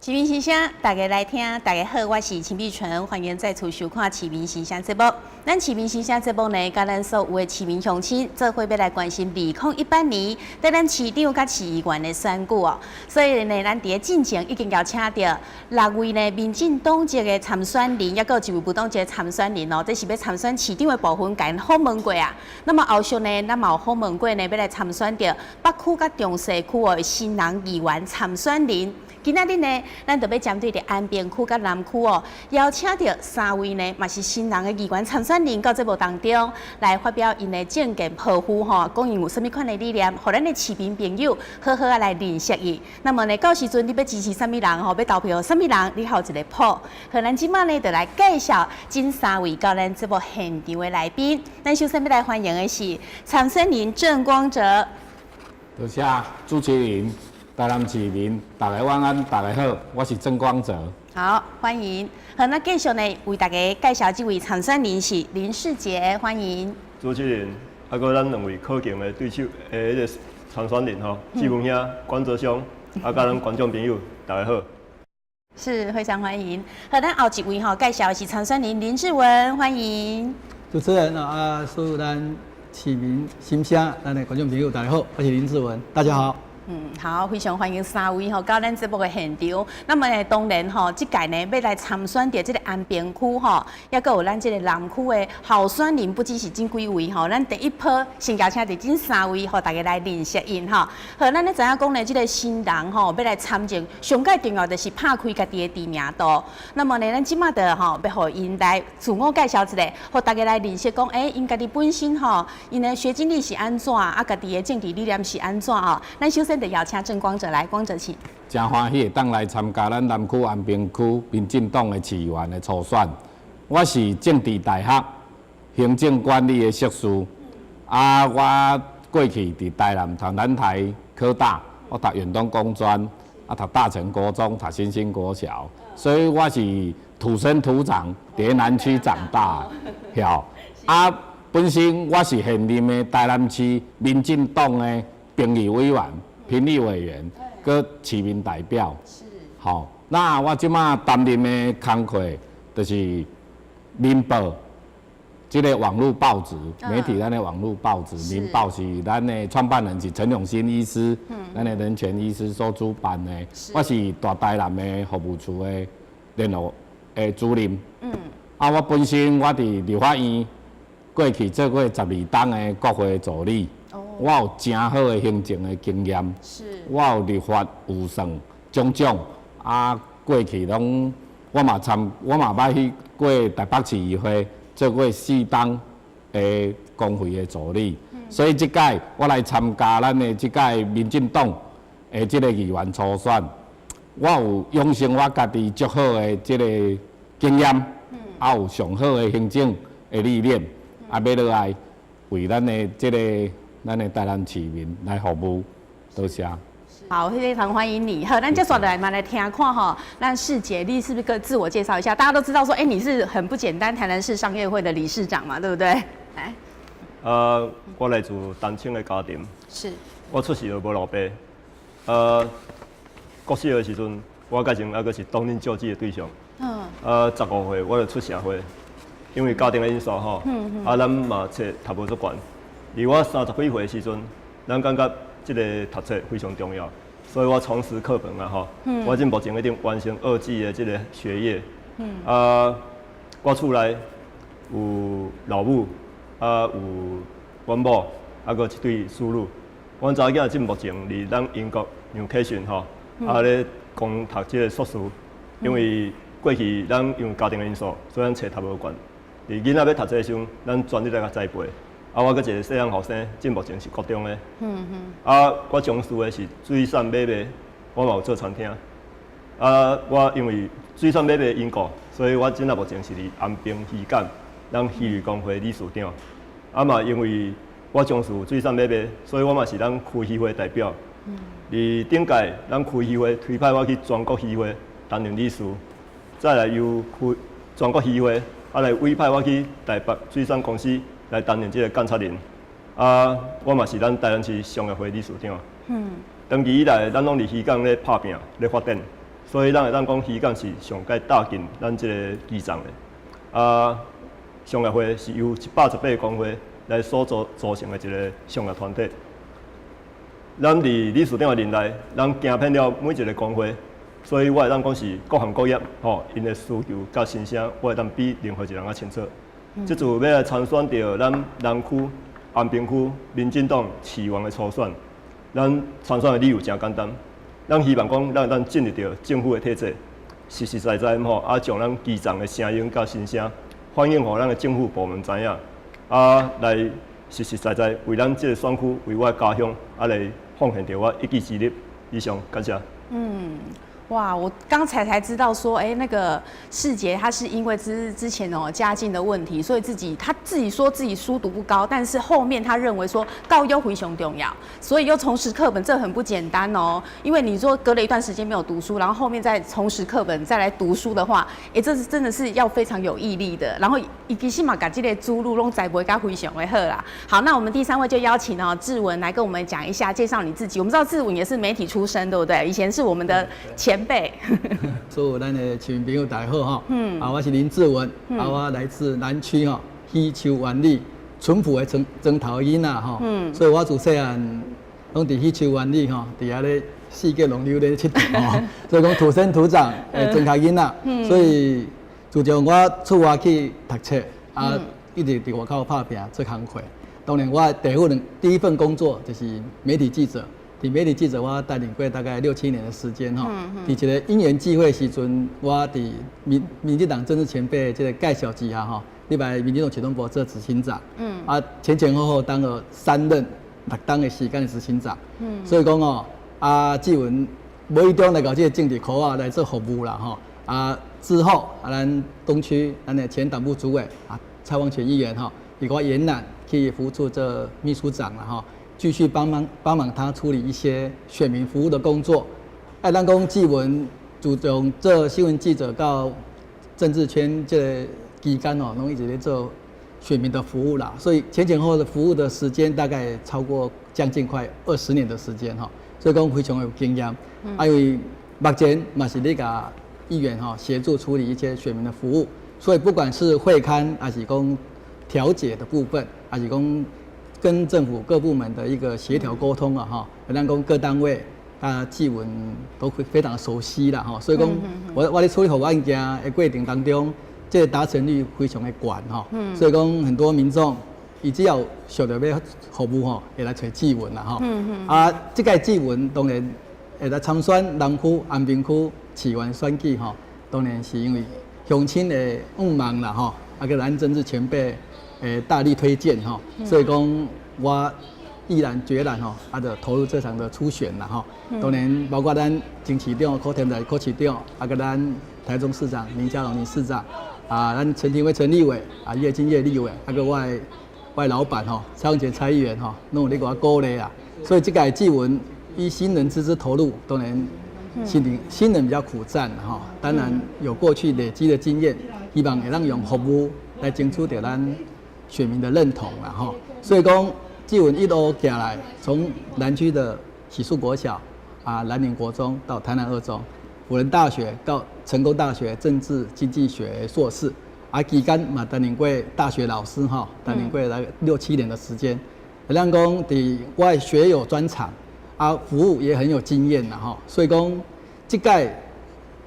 市民心聲，大家來聽，大家好，我是陳美純，歡迎再次收看《市民心聲》節目。咱《市民心聲》節目呢，佮咱所有的市民鄉親做伙欲來關心2018年佇咱市長佮市議員的選舉哦。所以呢，咱佇咧進前已經邀請著六位呢民進黨籍的參選人，抑閣有一位無黨籍的參選人哦。這是欲參選市長的部分，共𪜶訪問過啊。那麼後續呢，咱嘛有訪問過呢，欲來參選著北區佮中西區的新人議員參選人。今仔日呢，咱就欲針對著安平區佮南區哦，邀請著三位呢，嘛是新人的議員參選人到節目當中來發表𪜶的政見抱負吼，講𪜶有啥物款的理念，予咱的市民朋友好好仔來認識伊。那麼呢，到時陣你欲支持啥物人吼，欲投票予啥物人，你好有一个譜。好，咱這馬呢就來介紹這三位到咱節目現場的來賓。咱首先欲來歡迎的是參選人鄭光哲。多謝主持人。台南市民，大家晚安，大家好，我是鄭光哲。好，歡迎。好，那繼續呢，為大家介紹這位參選人是林世傑，歡迎。主持人，啊，閣咱兩位可敬的對手，彼个參選人吼，志文兄、關哲兄，啊，佮咱觀眾朋友，大家好。是，非常歡迎。好，咱後一位吼，介紹的是參選人林志文，歡迎。主持人啊，所有咱市民心聲，咱的觀眾朋友，大家好，我是林志文，大家好。好，非常歡迎三位吼到咱節目的現場。那麼呢，當然吼，這屆呢欲來參選著這个安平區吼，抑閣有咱這个南區的候選人，不只是這幾位吼。咱第一波先邀請著這三位，予大家來認識𪜶吼。好，咱咧知影講呢，這个新人吼欲來參政，上蓋重要就是拍開家己的知名度。那麼呢，咱這馬就吼欲予𪜶來自我介紹一下，予大家來認識講，欸，𪜶家己本身吼，𪜶的學經歷是按怎，啊，家己的政治理念是按怎吼。咱首先就邀請鄭光哲來，光哲請。誠歡喜會當來參加咱南區安平區民進黨的市議員的初選。我是政治大學行政管理的碩士，啊，我過去佇台南讀南台科大，我讀遠東工專，啊，讀大成國中，讀新興國小，所以我是土生土長佇南區長大的。曉啊，本身我是現任的台南市民進黨的評議委員、評議委員，閣市民代表。好，那我這馬擔任的工課就是民報，這个網路報紙，媒體咱的網路報紙，民報是咱的創辦人是陳永新醫師，咱的人權醫師所主辦的。我是大台南的服務處的聯絡的主任。啊，我本身我佇立法院過去做過12冬的國會助理。我有誠好的行政的經驗。我有立法、預算種種，啊，過去攏我嘛參，我嘛捌去過台北市議會做過四冬的公費的助理，所以這屆我來參加咱的這屆民進黨的這个議員初選，我有養成我家己足好的這个經驗，啊有上好的行政的理念，啊欲落來為咱的這个咱的台南市民來服務，多謝。好，非常歡迎你。好，咱接下來嘛來聽看吼，咱世傑，你是不是閣自我介紹一下？大家都知道說，欸，你是很不簡單，台南市商業會的理事長嘛，對不對？來。我來自單親的家庭。我出世就無老爸。國小的時陣，我甲前猶閣是當恁救濟的對象。15歲我就出社會，因為家庭的因素吼。啊，咱嘛冊讀無足懸。佇我三十幾歲的時陣，咱感覺這个讀冊非常重要，所以我重拾課本啊吼。我這目前已經完成二技的這个學業。啊，我厝內有老母，啊有阮某，啊閣一對子女。阮查某囝這目前佇咱英國紐卡遜吼，啊咧攻讀這个碩士。因為過去咱因為家庭的因素，所以咱冊讀無懸。佇囡仔欲讀冊的時陣，咱全力來共栽培。啊，我閣一个細漢後生，這目前是國中的。啊，我從事的是水產買賣，我嘛有做餐廳。啊，我因為水產買賣的因故，所以我這馬目前是佇安平漁港，咱漁業公會理事長。啊嘛，因為我從事水產買賣，所以我嘛是咱區漁會代表。佇頂屆，咱區漁會推派我去全國漁會擔任理事，再來由區全國漁會啊來委派我去台北水產公司來擔任這个監察人。啊，我嘛是咱台南市商業會理事長。長期以來，咱攏佇漁港咧拍拚，咧發展。所以咱會當講漁港是上蓋搭近咱這个基層的。啊，商業會是由118個公會來所組成的一个商業團體。咱佇理事長的任內，咱行遍了每一个公會，所以我會當講是各行各業吼，𪜶的需求佮心聲，我會當比任何一人較清楚。這次欲來參選著咱南區、安平區民進黨市議員的初選，咱參選的理由誠簡單，咱希望講咱會當進入著政府的體制，實實在在吼，啊，將咱基層的聲音佮心聲反映予咱的政府部門知影，啊，來實實在在為咱這个選區、為我的家鄉，啊來奉獻著我一己之力。以上，感謝。嗯。哇，我剛才才知道說，哎，那個世傑他是因為之前哦家境的問題，所以他自己說自己書讀不高，但是後面他認為說教育非常重要，所以又重拾課本，這很不簡單哦。因為你說隔了一段時間沒有讀書，然後後面再重拾課本再來讀書的話，哎，這是真的是要非常有毅力的。然後伊其實嘛，共這个主路攏栽培甲非常的好啦。好，那我們第三位就邀請哦志文來跟我們講一下，介紹你自己。我們知道志文也是媒體出身，對不對？以前是我們的前輩。所有咱的市民朋友大家好哈，啊，我是林志文，啊，我來自南區吼，許樹灣里淳樸的莊莊頭囡仔吼，所以我自細漢攏佇許樹灣里吼，佇遐咧四界輪流咧𨑨迌吼，所以講土生土長的莊跤囡仔，所以自從我出外去讀冊，啊，一直佇外口拍拚做工課。當然，我第一份工作就是媒體記者。佇媒體記者，我擔任過大概六七年的時間吼。佇一个因緣際會時陣，我佇民進黨政治前輩這个介紹之下吼，入來民進黨市黨部做執行長。啊，前前後後當了三任6冬的時間的執行長。所以講哦，啊，志文無意中來到這个政治圈仔來做服務啦吼。啊，之後啊，咱東區咱的前黨部主委啊，蔡旺全議員吼，伊共我延攬去輔助這秘書長啦吼。繼續幫忙他處理一些選民服務的工作。哎，咱講志文自從做新聞記者到政治圈這个期間哦，攏一直咧做選民的服務啦。所以前前後後的服務的時間大概超過將近快20年的時間哈。所以講非常有經驗。啊，因為目前嘛是咧共議員哈協助處理一些選民的服務，所以不管是會勘還是講調解的部分，還是講跟政府各部門的一個協調溝通啊，哈，咱講各單位啊，志文都會非常熟悉啦，吼，所以講我咧處理服務案件的過程當中，這个達成率非常的懸吼，所以講很多民眾伊只要想著欲服務吼，會來揣志文啦，吼，啊，這個志文當然會來參選南區、安平區市議員選舉吼，當然是因為鄉親的願望啦，吼，啊，閣咱政治前輩大力推薦吼，所以講我毅然決然吼，啊，就投入這場的初選啦吼。當然包括咱前市長柯添財柯市長，啊，閣咱台中市長林佳龍林市長，啊，咱陳庭威陳立委，啊，葉金葉立委，啊，閣我的老闆吼，蔡旺全蔡議員吼，攏有咧共我鼓勵啊。所以這屆志文以新人之姿投入，當然新人比較苦戰吼，當然有過去累積的經驗，希望會當用服務來爭取著咱選民的認同啦吼。所以講，志文一路行來，從南區的喜樹國小啊、南寧國中到台南二中、輔仁大學到成功大學政治經濟學碩士，啊，期間嘛擔任過大學老師吼，擔任過來六七年的時間。咱講佇我的學有專長，啊，服務也很有經驗啦吼。所以講，這屆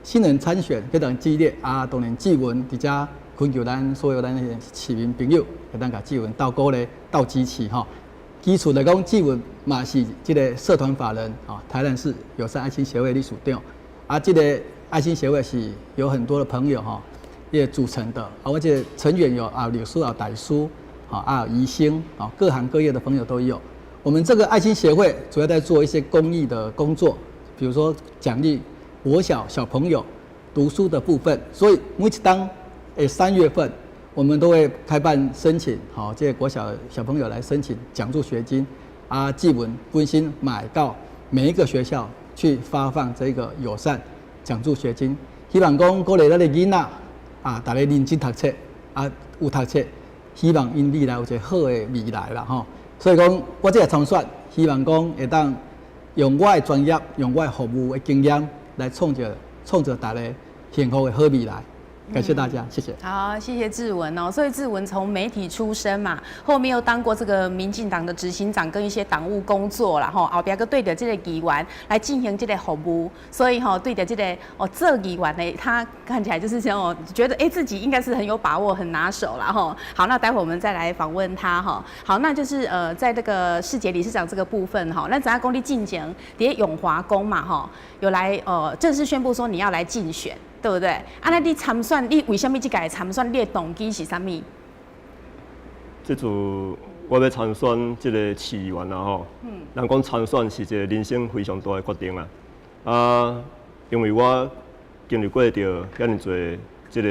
新人參選非常激烈啊，當然志文佇遮懇求咱所有咱的市民朋友，會當共志文鬥鼓勵、鬥支持吼。基礎來講，志文嘛是這个社團法人吼，台南市友善愛心協會理事長。啊，這个愛心協會是有很多的朋友吼，也組成的。啊，我這个成員有啊，律師啊、大師，啊，醫生啊，各行各業的朋友都有。我們這個愛心協會主要在做一些公益的工作，比如說獎勵國小小朋友讀書的部分。所以每一冬的3月份，我們都會開辦申請，好，這個國小小朋友來申請獎助學金。啊，志文本身嘛會到每一個學校去發放這個友善獎助學金，希望講鼓勵咱的囡仔啊，逐家認真讀冊啊，有讀冊，希望𪜶未來有一個好的未來啦吼。所以講，我這個參選，希望講會當用我的專業，用我的服務的經驗來創造創造大家幸福的好未來。感謝大家，謝謝。好，謝謝志文哦。所以志文從媒體出身嘛，後面又當過這個民進黨的執行長，跟一些黨務工作啦，吼，後壁閣對著這個議員來進行這個服務，所以吼對著這個哦做議員呢，他看起來就是像哦，覺得哎自己應該是很有把握、很拿手啦，吼。好，那待會我們再來訪問他哈。好，那就是在這個世傑理事長這個部分哈，咱知影講你進前佇永華宮嘛吼，有來正式宣布說你要來競選。對不對？啊，那你參選，你為啥物這屆參選？你的動機是啥物？這次我欲參選這個市議員啊吼，人講參選是一個人生非常大的決定啊。啊，因為我經歷過著遐爾濟這個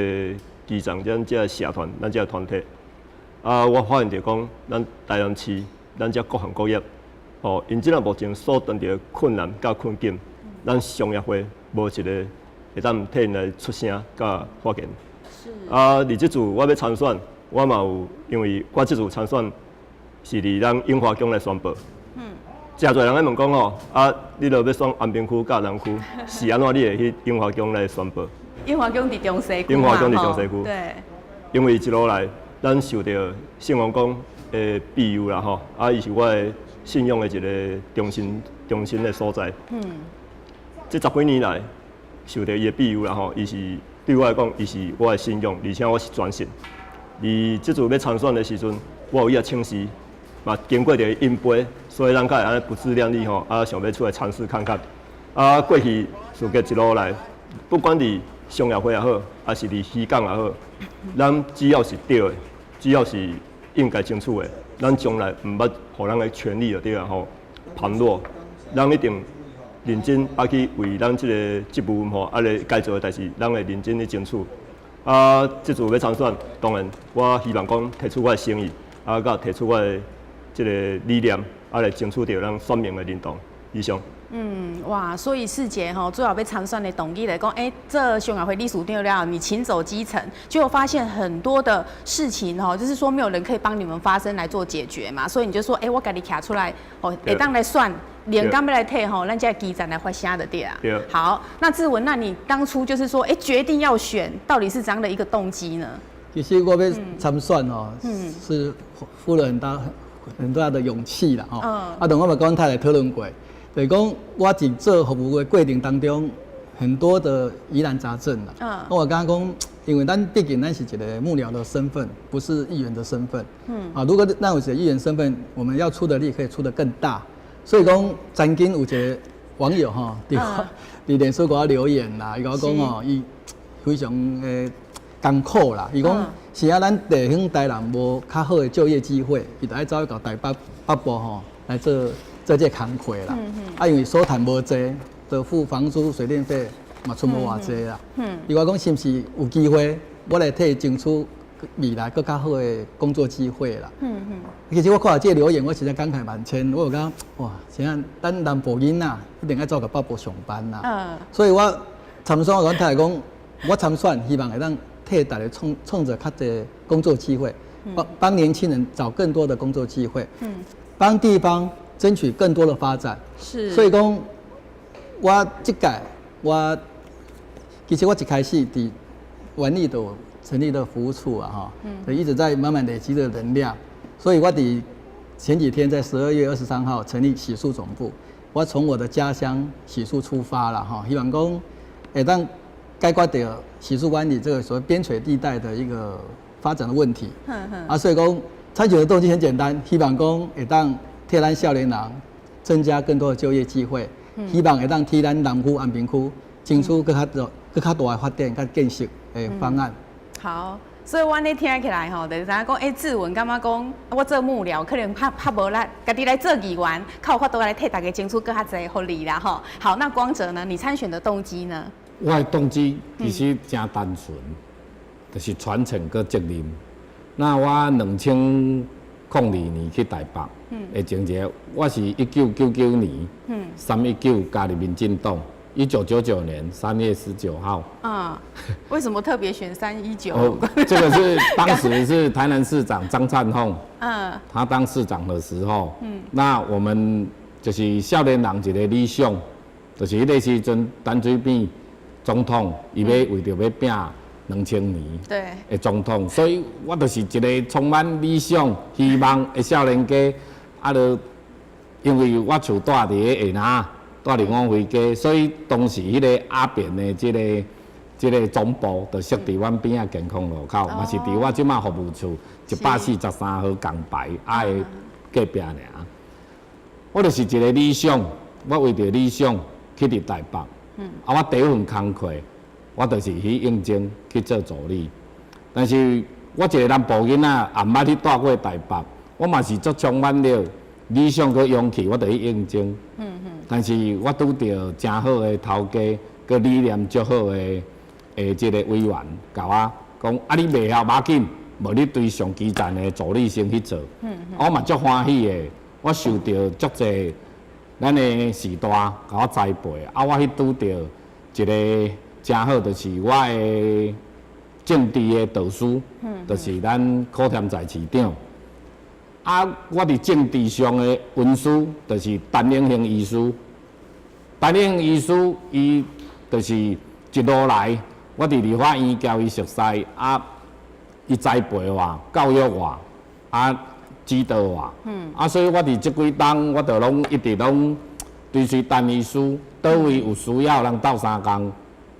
基層，咱這個社團，咱這個團體，啊，我發現著講，咱台南市，咱這各行各業，吼，𪜶這目前所遇著的困難佮困境，咱商業會無一個會當替𪜶來出聲佮發言。啊，佇這次我欲參選，我嘛有，因為我這次參選是佇咱永華宮來宣布。誠濟人咧問講吼，啊，你若欲選安平區佮南區，是按怎你會去永華宮來宣布？永華宮佇中西區。永華宮佇中西區。對。因為一路來，咱受著聖王宮的庇佑啦吼，啊，伊是我的信仰的一個中心的所在。這十幾年來，受著伊的庇佑啦吼，伊是對我來講，伊是我的信仰，而且我是全信。而這次欲參選的時陣，我有伊請示，嘛經過著伊引杯，所以咱才會按呢不自量力吼，啊，想欲出來嘗試看看。啊，過去事隔一路來，不管佇商業會也好，抑是佇漁港也好，咱只要是對的，只要是應該爭取的，咱從來毋捌予咱的權利就對啊吼旁落，咱一定認真啊去為咱這個職務吼啊來該做的代誌，咱會認真去爭取。啊，這次欲參選，當然我希望講提出我的誠意，啊，佮提出我的這個理念，啊來爭取著咱選民的認同。以上。嗯，哇，所以世傑吼，最後欲參選的動機來講，欸，做商業會理事長了，你勤走基層，就發現很多的事情吼，就是說沒有人可以幫你們發聲來做解決嘛，所以你就說，欸，我家己徛出來，哦，會當來選，連剛欲來替吼，咱這基層來發聲的對啊。對。好，那志文，那你當初就是說，欸，決定要選，到底是怎樣的一個動機呢？其實我欲參選哦，是付了很大很大的勇氣啦，吼。啊，同我嘛佮阮太太討論過。就是講，我佇做服務的過程當中，很多的疑難雜症啦。我感覺講，因為咱畢竟咱是一個幕僚的身份，不是議員的身份。啊，如果咱有一個議員身份，我們要出的力可以出得更大。所以講，曾經有一個網友吼，佇佇臉書給我留言啦，伊共我講吼，伊非常的艱苦啦。伊講，是啊，咱地方台南無較好的就業機會，伊就愛走去到台北北部吼來做。做這個工課啦，啊，因為所趁無濟，就付房租、水電費嘛，賰無偌濟啦。伊話講是毋是有機會，我來替伊爭取未來閣較好的工作機會啦。其實我看著這個留言，我實在感慨萬千。我有感覺哇，是按咱南部囡仔一定愛走到北部上班啦。所以我參選，我阮太太講，我參選，希望會當替大家創造較濟工作機會，幫幫年輕人找更多的工作機會，幫地方爭取更多的發展。所以講，我這屆我其實我一開始佇萬里都成立的服務處啊，哈，就一直在慢慢累積的能量。所以我佇前幾天在12月23號成立洗漱總部，我從我的家鄉洗漱出發了哈，希望講會當解決著洗漱灣里這個所謂邊陲地帶的一個發展的問題。啊，所以講參選的動機很簡單，希望講會當替咱少年人增加更多的就業機會，希望會當替咱南區安平區爭取閣較多、閣較大的發展、佮建設的方案。好，所以我按呢聽起來吼，就是知影講，欸，志文感覺講，我做幕僚可能較較無力，家己來做議員，較有法度來替大家爭取閣較濟福利啦吼。好，那光哲呢？你參選的動機呢？我的動機其實誠單純，就是傳承佮責任。那我2002年去台北，的前一個，我是1999年3/19加入民進黨，1999年3月19號。啊，為什麼特別選319？哦，這個是當時是台南市長張燦鳳，他當市長的時候，那我們就是少年人一個理想，就是彼個時陣陳水扁總統，伊欲為著欲拼2000年的總統，所以我就是一个充滿理想、希望的少年家，啊，就因為我厝蹛佇咧下林，蹛佇五妃街，所以當時彼个阿扁的這個總部就設佇阮邊仔健康路口，嘛是佇我這馬服務處143號工牌仔的隔壁爾。我就是一个理想，我為著理想去佇台北，啊，我第一份工課，我就是去應徵去做助理。但是我一个南部囡仔，也毋捌去蹛過台北，我嘛是足充滿著理想佮勇氣，我就去應徵。但是我拄著誠好的頭家，佮理念足好的這个委員，共我講啊，你袂曉無要緊，無你對上基層的助理先去做。我嘛足歡喜的，我受著足濟咱的序大共我栽培，啊，我去拄著一个誠好，就是我的政治的導師，就是咱柯添財市長。啊，我佇政治上的恩師，就是陳永興醫師。陳永興醫師，伊就是一路來，我佇立法院佮伊熟似，啊，伊栽培我、教育我，啊，指導我。啊，所以我佇這幾冬，我就攏一直攏追隨陳醫師，佗位有需要人鬥相共，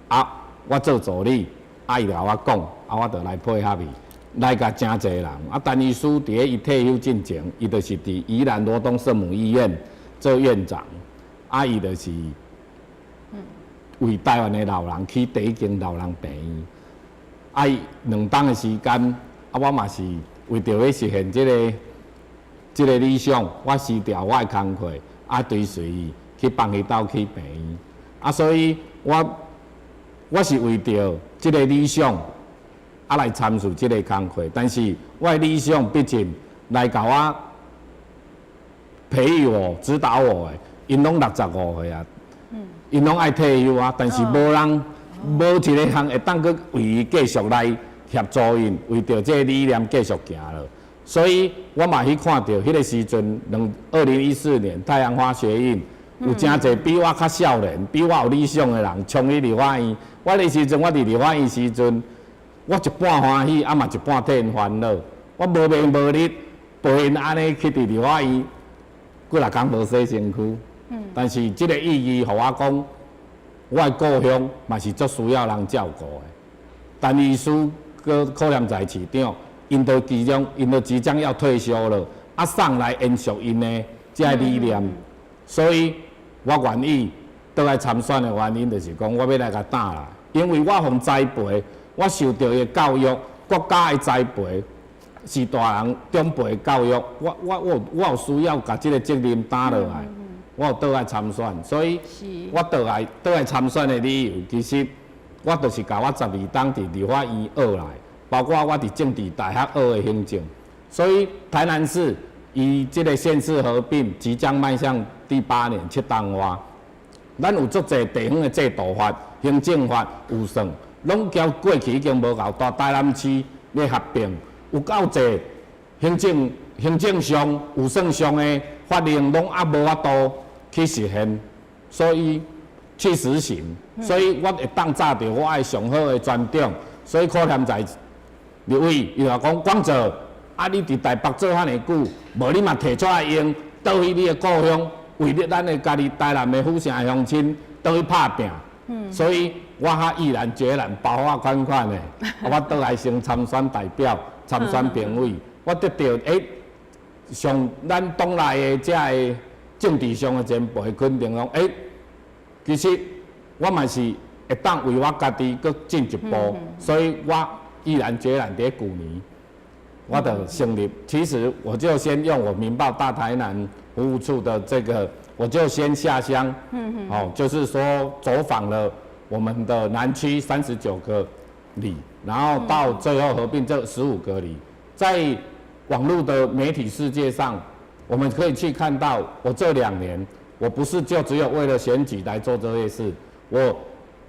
啊，我做助理，啊，伊就共我講，啊，我就來配合伊。來共誠濟人，啊，陳醫師佇咧伊退休進前，伊就是佇宜蘭羅東聖母醫院做院長，啊，伊就是為台灣的老人起第一間老人病院，啊，伊2冬的時間，啊，我嘛是為著欲實現這個理想，我辭掉我的工課，啊，追隨伊去幫伊鬥起病院，啊，所以我是為著這个理想，啊，來參與這个工課，但是我的理想畢竟來共我培育我、指導我的，𪜶攏65歲啊，𪜶攏愛退休啊，但是無人無一个人會當閣為伊繼續來協助𪜶，為著這个理念繼續行落。所以我嘛去看著彼个時陣，2014年太陽花學運，有誠濟比我較少年、比我有理想的人衝去立法院。我彼時陣，我佇立法院時陣，我一半歡喜，啊嘛一半替𪜶煩惱。我無明無日陪𪜶按呢去佇立法院，幾若工無洗身軀。但是這个意義，予我講，我的故鄉嘛是足需要人照顧的。陳醫師閣柯添財市長，𪜶都即將要退休了，啊，上來延續𪜶的這个理念，所以我願意倒來參選的原因，就是講我欲來共擔啦，因為我予栽培，我受著的教育，國家的栽培，是大人長輩的教育，我有需要共這个責任擔落來，我有倒來參選，所以我倒來參選的理由，其實我就是共我12冬佇立法院學來，包括我佇政治大學學的行政，所以台南市伊這个縣市合併即將邁向第八年7冬外，咱有足濟地方的制度法、行政法、預算，攏交過去已經無夠大。台南市咧合併，有夠濟行政上、預算上的法令，攏猶無法度去實現，所以去實行。所以我會當紮著我的上好的專長，所以柯添財立委伊就講廣澤，啊你佇台北做遐爾久，無你嘛提出來用，倒去你的故鄉，為著咱的家己台南的府城鄉親，倒去拍拚。所以我較毅然決然，包我款款的，我倒來先參選代表，參選評委，我得著上咱黨內的這个政治上的前輩肯定講，其實我嘛是會當為我家己閣進一步，所以我毅然決然佇舊年，我就成立。其實我就先用我民報大台南服務處的這個，我就先下鄉，哦，就是說走訪了我們的南區39個里，然後到最後合併這15個里，在網絡的媒體世界上，我們可以去看到，我這2年，我不是就只有為了選舉來做這些事。我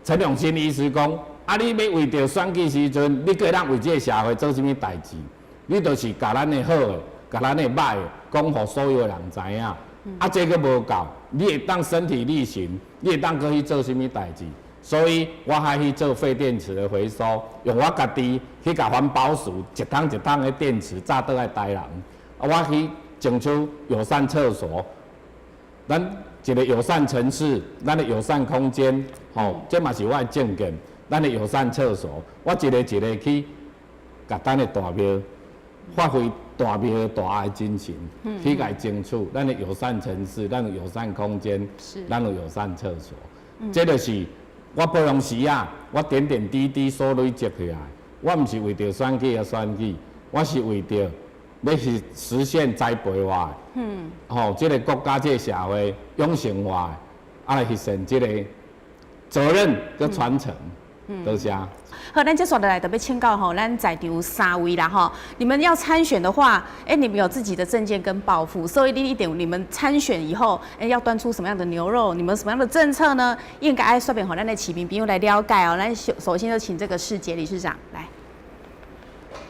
陳永新醫師講，啊，你欲為著選舉時陣，你閣會當為這个社會做啥物代誌？你就是共咱的好的，共咱的歹的，講予所有的人知影。啊，這閣無夠，你會當身體力行，你會當閣去做啥物代誌？所以我還去做廢電池的回收，用我家己去共環保署一桶一桶的電池載倒來台南。啊，我去爭取友善廁所，咱一個友善城市，咱的友善空間，吼，這嘛是我的政見。咱的友善廁所，我一个一个去共咱的大廟發揮大廟的大愛精神，去共爭取咱的友善城市，咱的友善空間，咱的友善廁所，這就是我平常時啊，我點點滴滴所累積起來，我毋是為著選舉而選舉，我是為著欲去實現栽培我的，吼，這个國家這個社會養成我的，啊來實現這個責任佮傳承。多謝。好，咱接下來特別請教吼，咱在場三位啦吼，你們要參選的話，欸，你們有自己的政見跟抱負，所以你一點，你們參選以後，欸，要端出什麼樣的牛肉？你們什麼樣的政策呢？應該愛說明予咱的市民朋友來了解哦。咱首先就請這個世傑理事長來。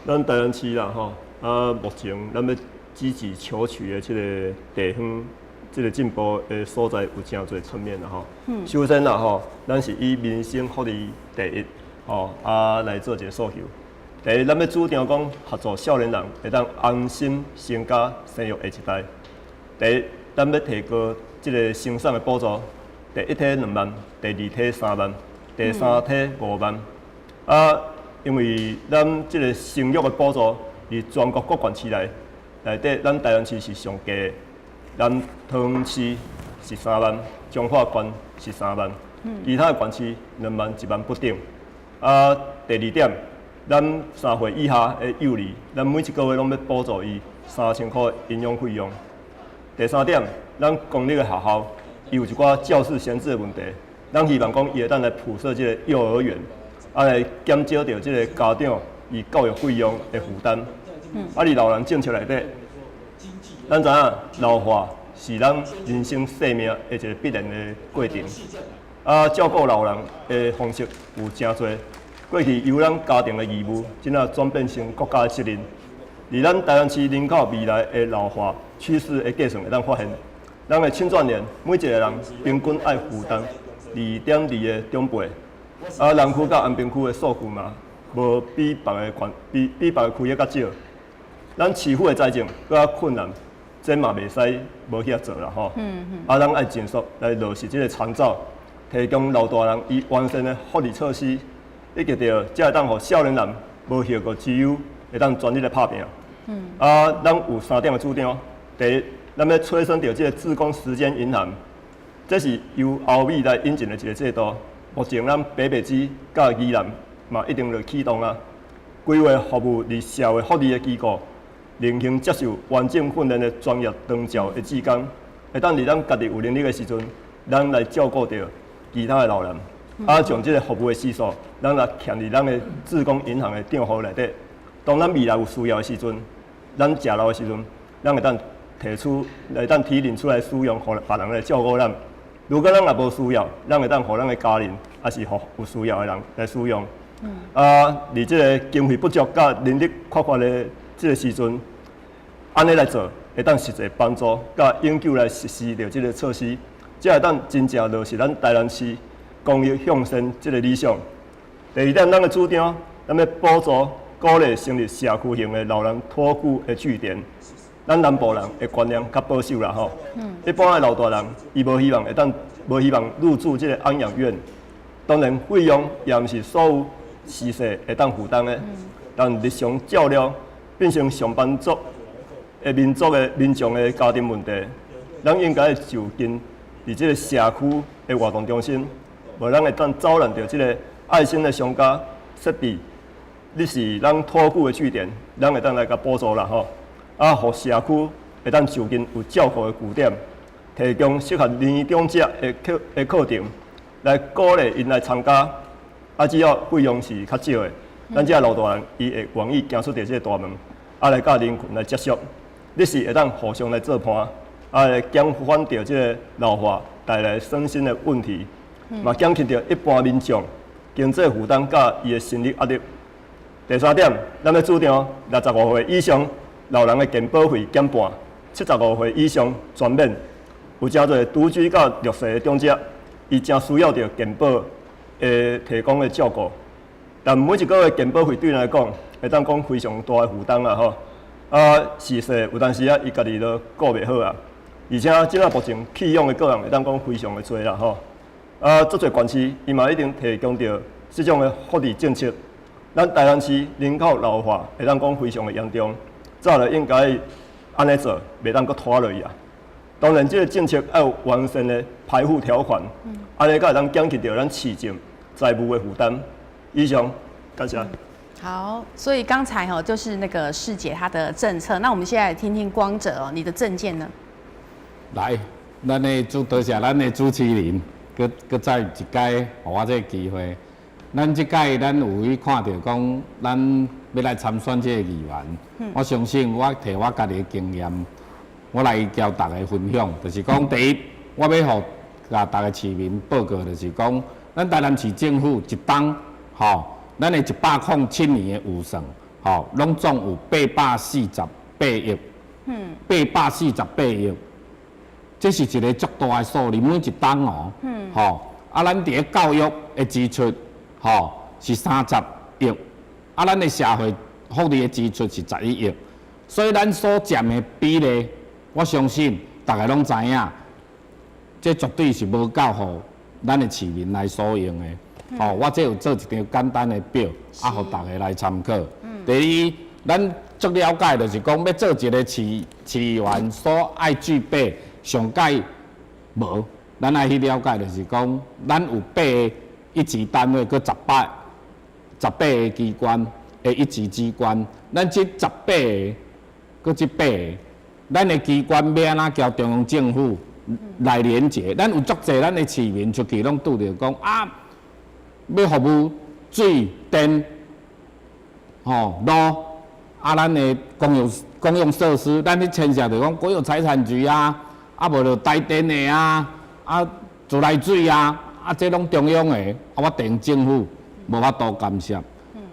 咱台南市啦吼，啊，目前咱欲積極求取的這个地方，這个進步的所在有誠濟層面啦吼。首先啦吼，咱是以民生福利第一，吼啊來做一个訴求。第一，咱欲主張講協助少年人會當安心成家生育下一代。第一，咱欲提高這个生產的補助，第一胎2萬，第二胎3萬，第三胎5萬。啊，因為咱這个生育的補助，佇全國各縣市內底，咱台南市是上低的。咱桃園市是三萬，彰化縣是三萬，其他的縣市2萬、1萬不等。啊，第二點，咱3歲以下的幼兒，咱每一个月攏欲補助伊3000箍營養費用。第三點，咱公立的學校伊有一寡教室閒置的問題，咱希望講伊會當來普設這个幼兒園，啊來減少著這个家長伊教育費用的負擔。啊，佇老人政策內底，咱知影老化是咱人生生命的一个必然的過程。啊，照顧老人的方式有誠濟，過去由咱家庭的義務，這馬轉變成國家的責任。佇咱台南市人口未來的老化趨勢的計算會當發現，咱的青壯年每一个人平均愛負擔2.2個長輩。啊，南區佮安平區的數據嘛，無比別个縣，比別个區域較少。咱市府的財政閣較困難，這嘛袂使無遐做啦吼。啊，咱愛盡速來落實這个長照，提供老大人伊完善的福利措施，以及著才會當予少年人無後顧之憂，會當全力來拍拚。啊，咱有三點的主張。第一，咱欲催生著這个志工時間銀行，這是由歐美來引進的一个制度。目前咱北北基佮宜蘭嘛已經就啟動啊。規劃服務佇社會福利的機構，另行接受完整訓練的專業長照的志工，會當佇咱家己有能力的時陣，咱來照顧著其他的老人。啊，將這个服務的時數，咱來徛佇咱的志工銀行的帳戶內底。當咱未來有需要的時陣，咱食老的時陣，咱會當提出，會當提領出來使用，予別人來照顧咱。如果咱若無需要，咱會當予咱的家人，抑是予有需要的人來使用。啊，佇這个經費不足佮人力缺乏的這个時陣，按呢來做，會當實際幫助，佮永久來實施著這个措施，才會當真正落實咱台南市公益向善這个理想。第二點，咱的主張，咱欲補助鼓勵成立社區型的老人托顧的據點。咱南部人的觀念較保守啦吼，一般的老大人伊無希望會當無希望入住這个安養院，當然費用也毋是所有市勢會當負擔的，但日常照料變成上班族的民族的民眾的家庭問題，咱應該就近佇這个社區的活動中心，無咱會當招攬著這个愛心的商家設備，你是咱托顧的據點，咱會當來共補助啦吼。啊，予社區會當就近有照顧的據點，提供適合年長者的課程，來鼓勵𪜶來參加。啊，只要費用是較少的，咱這老大人伊會願意行出著這个大門，啊，來佮人群來接觸，你是會當互相來做伴，啊，來減緩著這个老化帶來身心的問題，嘛減輕著一般民眾經濟負擔佮伊的心理壓力。第三點，咱欲主張65歲以上老人的健保費減半，75歲以上全免。有誠濟獨居佮弱勢的長者，伊誠需要著健保的提供的照顧。但每一個月健保費對𪜶來講，會當講非常大的負擔啦吼。啊，是說有當時啊，伊家己都顧袂好啊。而且這馬目前棄養的個案會當講非常的濟啦吼。啊，足濟縣市伊嘛已經提供著這種的福利政策。咱台南市人口老化會當講非常的嚴重，早就應該按呢做，袂當閣拖落去啊。當然，這個政策愛有完善的排富條款，按呢才會當減輕著咱市政財務的負擔。以上，感謝。好，所以剛才哈就是那個世傑他的政策，那我們現在來聽聽光哲哦，你的政見呢？來，咱的主多謝咱的主持人，閣閣再一擺予我這個機會。咱這屆咱有去看著講，咱欲來參選這個議員，我相信我提我家己的經驗，我來交逐家分享，就是講第一，我欲予共逐个市民報告，就是講，咱台南市政府一冬，吼，咱的107年的預算，吼，攏總有848億，848億，這是一個足大的數字，每一冬哦，吼，啊，咱佇咧教育的支出，吼，是30億，啊，咱的社會福利的支出是11億，所以咱所佔的比例，我相信逐家攏知影，這絕對是無夠予咱的市民來所用的。吼，我這有做一張簡單的表，啊，予逐家來參考。第二，咱足了解就是講，欲做一個市議員所愛具備上蓋無，咱愛去了解就是講，咱有八个一級單位，閣十八个機關的一級機關，咱這十八個，閣這八个，咱的機關欲按怎交中央政府來連結？咱有足濟咱的市民出去攏拄著講啊，欲服務水電、吼路啊，咱的公用設施，咱去牽涉著講國有財產局啊，啊無就台電的啊，啊自來水啊，啊這攏中央的，啊我地方政府無法度干涉。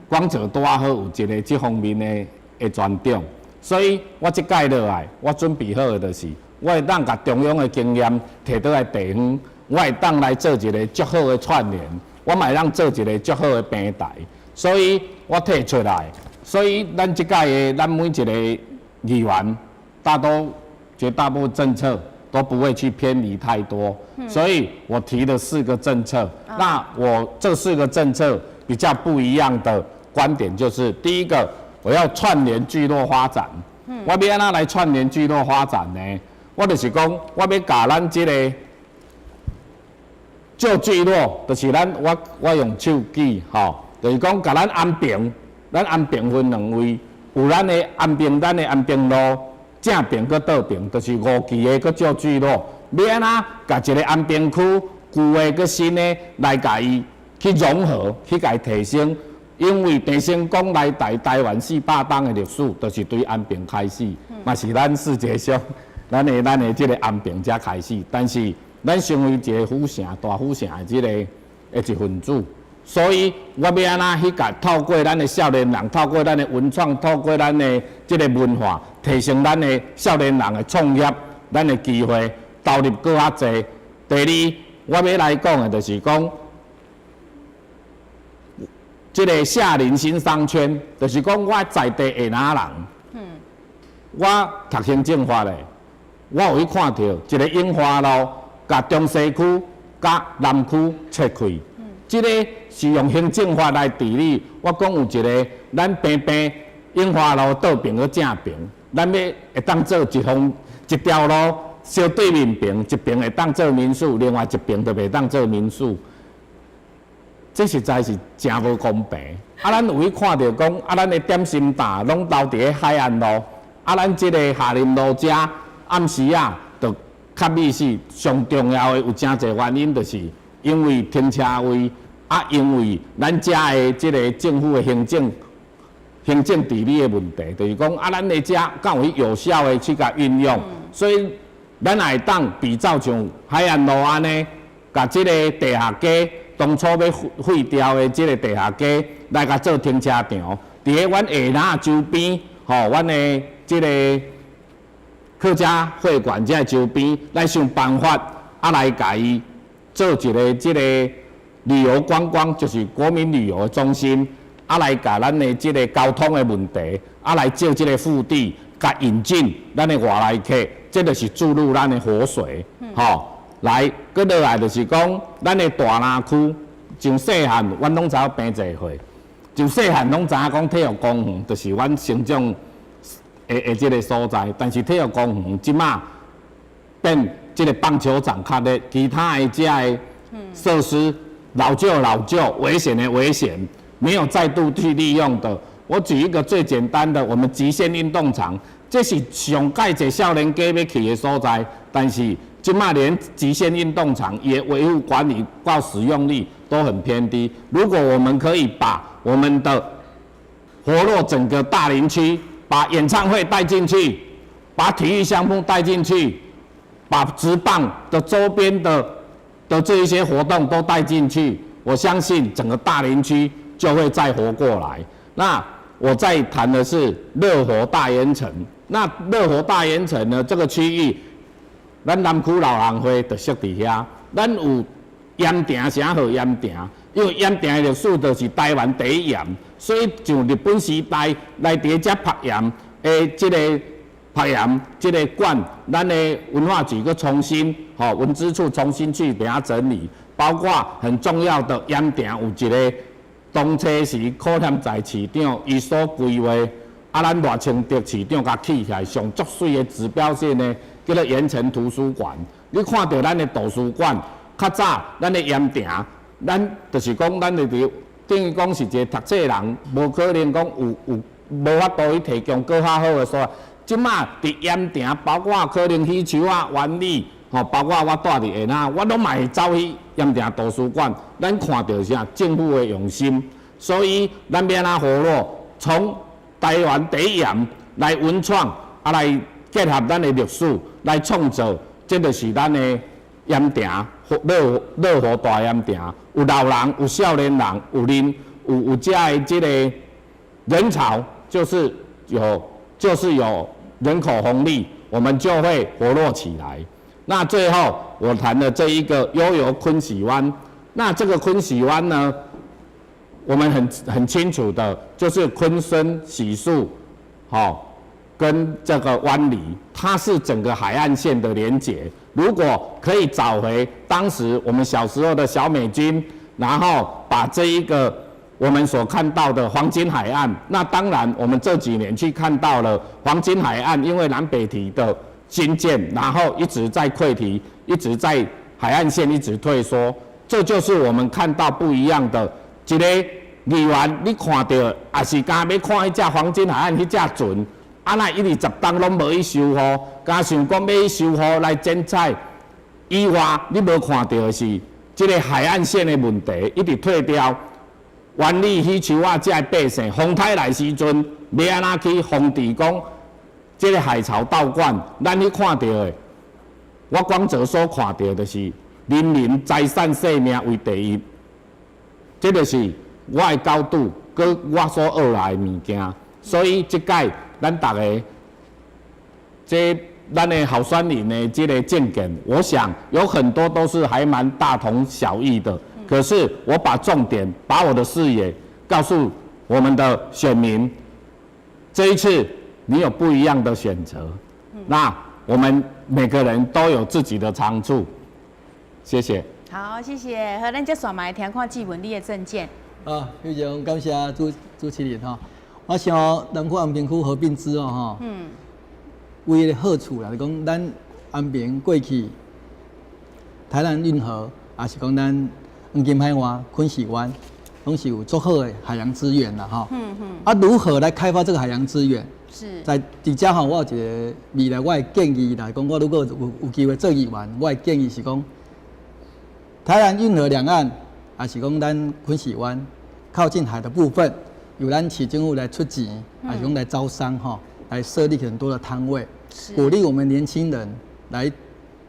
光澤拄仔好有一個這方面的專長，所以我這屆落來，我準備好的就是，我會當共中央的經驗提倒來地方，我會當來做一個足好的串聯，我嘛會當做一個足好的平台，所以我提出來，所以咱這屆的咱每一個議員，大多絕大部分政策都不會去偏離太多，所以我提了四個政策。那我這四個政策比較不一樣的觀點就是，第一個，我要串聯聚落發展。我欲按怎來串聯聚落發展呢？我就是講，我欲共咱這個舊聚落，就是咱我用手機吼，就是講共咱安平，咱安平分兩位，有咱的安平，咱的安平路正爿閣倒爿，就是五期的閣舊聚落，欲按怎共一個安平區舊的閣新的來共伊去融合，去共伊提升。因為鄭成功來台台灣400冬的歷史，就是對安平開始，嘛是咱世界上咱的這個安平才開始。但是咱成為一個府城，大府城的這個的一份子，所以我欲按怎去共透過咱的少年人，透過咱的文創，透過咱的這個文化，提升咱的少年人的創業，咱的機會投入閣較濟。第二，我欲來講的就是講，這個下林新商圈，就是講我在地下林人，我讀行政法的，我有去看著一個永華路，共中西區佮南區切開，這個是用行政法來治理。我講有一個，咱平平永華路倒爿閣正爿，咱欲會當做一方一條路，相對面爿，一爿會當做民宿，另外一爿就袂當做民宿。這實在是誠無公平。啊，咱有去看著講，啊，咱的點心擔攏留佇咧海岸路，啊，咱這個下林路遮暗時啊，就較密是上重要的有誠濟原因，就是因為停車位，啊，因為咱遮的這個政府的行政治理的問題，就是講啊，咱的遮敢有去有效的去共運用，所以咱也會當比照像海岸路按呢，共這個地下街當初欲廢掉的這個地下街來共做停車場，佇咧阮下林周邊，吼，阮的這個客家會館這周邊來想辦法，啊來共伊做一個這個旅遊觀光，就是國民旅遊的中心，啊來共咱的這个交通的問題，啊來借這个腹地，共引進咱的外來客，這就是注入咱的活水，吼，來，閣落來就是講，咱的大林區，從細漢，阮攏知影平濟歲，從細漢攏知影講體育公園，就是阮成長的這个所在，但是體育公園這馬變這个棒球場較熱，其他的這个設施老舊老舊，危險的危險，沒有再度去利用的。我舉一個最簡單的，我們極限運動場，這是上蓋濟少年家欲去的所在，但是這馬連極限運動場也維護管理到使用率都很偏低。如果我們可以把我們的活絡整個大林區，把演唱會帶進去，把體育項目帶進去，把職棒的周邊的這一些活動都帶進去，我相信整個大林區就會再活過來。那我在談的是樂活大鹽埕。那樂活大鹽埕呢？這個區域，咱南區老人會就設佇遐。咱有鹽埕，啥號鹽埕？因為鹽埕的歷史就是台灣第一鹽，所以從日本時代來佇遮曝鹽的這个曝鹽這个館，咱的文化局閣重新，吼文資處重新去給它整理，包括很重要的鹽埕有一个當初時柯添財市長伊所規劃，啊，咱賴清德市長共起起來，上足媠的指標性的叫做鹽埕圖書館。你看著咱的圖書館，較早咱的鹽埕，咱就是講咱的佇等於講是一个讀冊人，無可能講有無法度去提供閣較好的所在。這馬佇鹽埕，包括可能許樹仔、灣里，吼，包括我蹛佇下那，我攏嘛會走去鹽埕圖書館。咱看著啥？政府的用心，所以咱欲按怎活絡，從台灣第一鹽來文創，啊來結合咱的歷史來創造，這就是咱的鹽埕樂樂活大鹽埕。有老人，有少年人，有恁，有這的這个人潮，就是有人口紅利，我們就會活絡起來。那最後我談的這一個悠遊鯤鯓灣，那這個鯤鯓灣呢，我們很清楚的，就是鯤鯓、喜樹，好，跟這個灣里，它是整個海岸線的連結。如果可以找回當時我們小時候的小美軍，然後把這一個我們所看到的黃金海岸，那當然我們這幾年去看到了黃金海岸，因為南北堤的興建，然後一直在潰堤，一直在海岸線一直退縮，這就是我們看到不一樣的。一個議員，你看著也是敢欲看彼隻黃金海岸彼隻船，啊若一直十冬攏無去修護，敢想講欲去修護來剪彩以外，你無看著的是這个海岸線的問題一直退掉。灣里許樹仔這个百姓，風颱來時陣，欲按怎去防治講這个海潮倒灌？咱去看著的，我廣澤所看著就是人民財產性命為第一，這就是我的角度，閣我所學來的物件。所以這擺咱逐个，這咱的候選人的這个政見，我想有很多都是還蠻大同小異的。可是我把重點，把我的視野告訴我們的選民，這一次你有不一樣的選擇。那我們每個人都有自己的長處。謝謝。好，謝謝。好，咱接續來聽看志文你的政見。啊，非常感謝主持人吼。我想南區安平區合併之後吼，唯一的好處啦，就講咱安平過去台南運河，也是講咱黃金海岸、鯤鯓灣，攏是有足好的海洋資源啦，吼。啊，如何來開發這個海洋資源？在佇遮吼，我有一个未來我的建議來講，我如果有機會做議員，我的建議是講，台南運河兩岸，也是講咱鯤鯓灣靠近海的部分，由咱市政府來出錢，也是講來招商吼，來設立很多的攤位，鼓勵我們年輕人來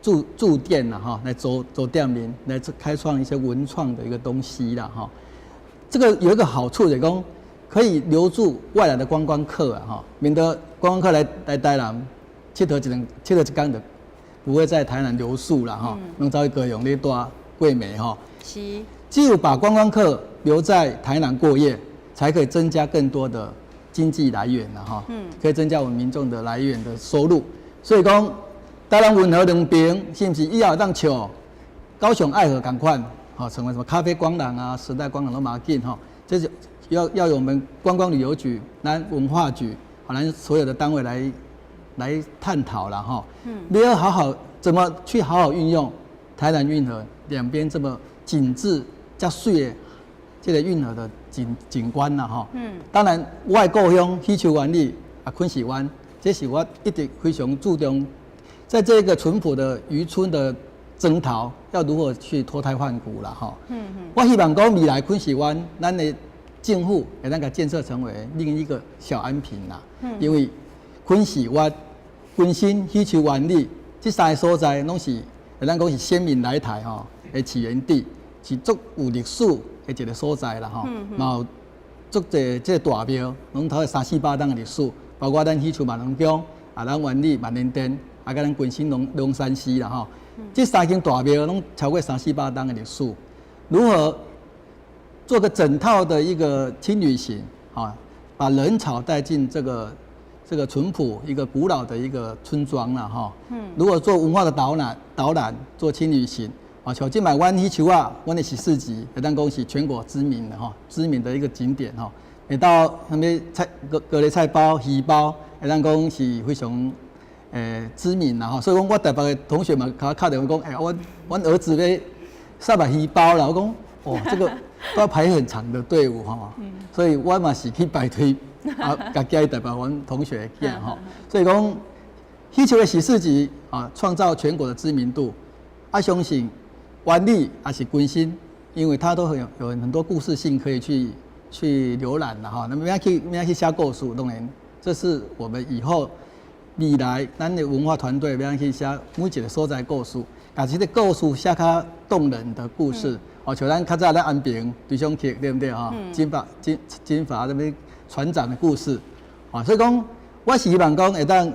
駐店啦，哈，來做做店面，來開創一些文創的一個東西啦，哈。這個有一個好處，就是講可以留住外來的觀光客啊，哈，免得觀光客來台南，𨑨迌一兩𨑨迌一工就不會在台南留宿了哈，攏走去高雄咧蹛過暝哈。只有把觀光客留在台南過夜，才可以增加更多的經濟來源了哈。可以增加我們民眾的來源的收入。所以講，台南運河兩邊是毋是以後當像高雄愛河仝款，吼，成為什麼咖啡光廊啊、時代光廊攏無要緊吼，這是要由我們觀光旅遊局、咱文化局，好，咱所有的單位來探討了哈。你要好好怎麼去好好運用台南運河兩邊這麼景緻、遮媠的這個運河的景觀啦哈。當然，我的故鄉許厝灣里啊，昆士灣，這是我一直非常注重，在這個淳樸的漁村的莊頭，要如何去脫胎換骨啦哈。我希望講未來昆士灣，咱的政府會當共建設成為另一個小安平啦。因為昆士灣、昆新、許厝灣里這三個所在，攏是咱講是先民來台吼的起源地，是足有歷史的一個所在啦吼。嘛有足濟這個大廟，攏超過三四百年的歷史，包括咱許厝萬隆宮、啊，咱灣里萬年殿，啊，佮咱昆新龍山寺啦吼。這三間大廟攏超過三四百年的歷史，如何做個整套的一個輕旅行啊，把人潮帶進這個淳樸一個古老的一個村莊啦哈。如果做文化的導覽做輕旅行啊，像這擺阮許厝仔，阮的十四集，會當講是全國知名的哈，知名的一個景點哈。會到啥物菜高麗菜包、魚包，會當講是非常知名啦哈。所以講，我台北的同學嘛，共我敲電話講，欸，阮兒子咧殺肉魚包啦，我講，哦，這個都要排很長的隊伍哈。所以我嘛是去排隊。啊，共寄去台北阮同學的囝吼，所以講，許厝的喜事集啊，創造全國的知名度。啊，相信灣里也是昆新，因為它都很有很多故事性可以去瀏覽啦哈。那麼欲去寫故事，當然這是我們以後未來咱的文化團隊欲去寫每一個所在故事，共這個故事寫較動人的故事。哦，像咱較早咱安平對上去，對毋對哈？金髮那邊船長的故事，啊，所以講，我是希望講會當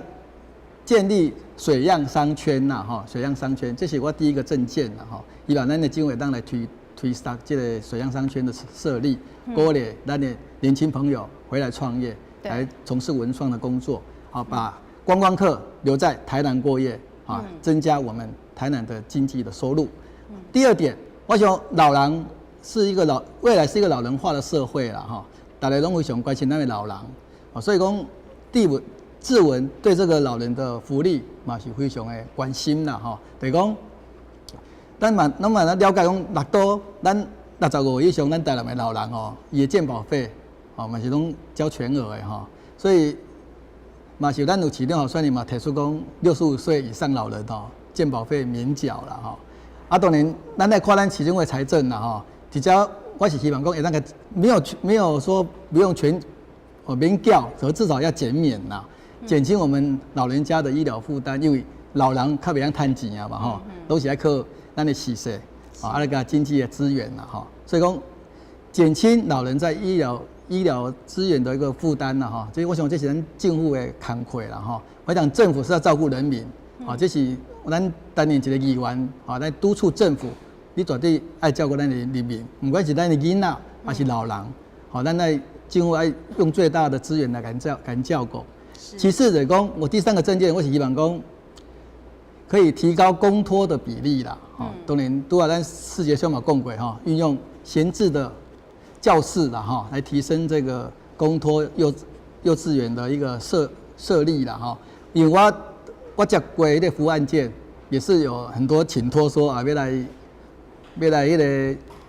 建立水漾商圈啦，哈，水漾商圈，這是我第一個政見啦，哈，希望咱的政府會當來推動這個水漾商圈的設立，鼓勵咱的年輕朋友回來創業，來從事文創的工作，好，把觀光客留在台南過夜，啊，增加我們台南的經濟的收入。第二點，我想老人是一個老，未來是一個老人化的社會啦，哈。大家攏非常關心咱的老人，所以講，志文對這個老人的福利嘛是非常的關心啦，吼。就是講，咱嘛了解講，六都咱65歲以上，咱台南的老人哦，伊的健保費哦嘛是攏交全額的吼，所以嘛是咱有市長候選人嘛提出講，65歲以上老人哦，健保費免繳啦吼。啊，當然，咱來看咱市政府的財政啦吼，直接我是希望講，會當個沒有說不用全哦免繳，可至少要減免啦，減輕我們老人家的醫療負擔，因為老人較袂曉趁錢啊嘛吼，攏是愛靠咱的市稅啊，那個經濟的資源啦吼，所以講減輕老人在醫療資源的一個負擔啦吼，這我想這是咱政府的工課啦吼。我講政府是要照顧人民，啊，這是咱擔任一個議員啊，來督促政府，你絕對愛照顧咱的人民，毋管是咱的囡仔還是老人，好，咱來政府愛用最大的資源來共照顧。其次就是講，我第三個政見，我是希望講可以提高公托的比例啦。吼，當然，拄仔咱世傑兄嘛講過吼，運用閒置的教室啦，哈，來提升這個公托幼稚園的一個設立啦，哈。因為我接過彼個服務案件，也是有很多請託說啊，欲來彼個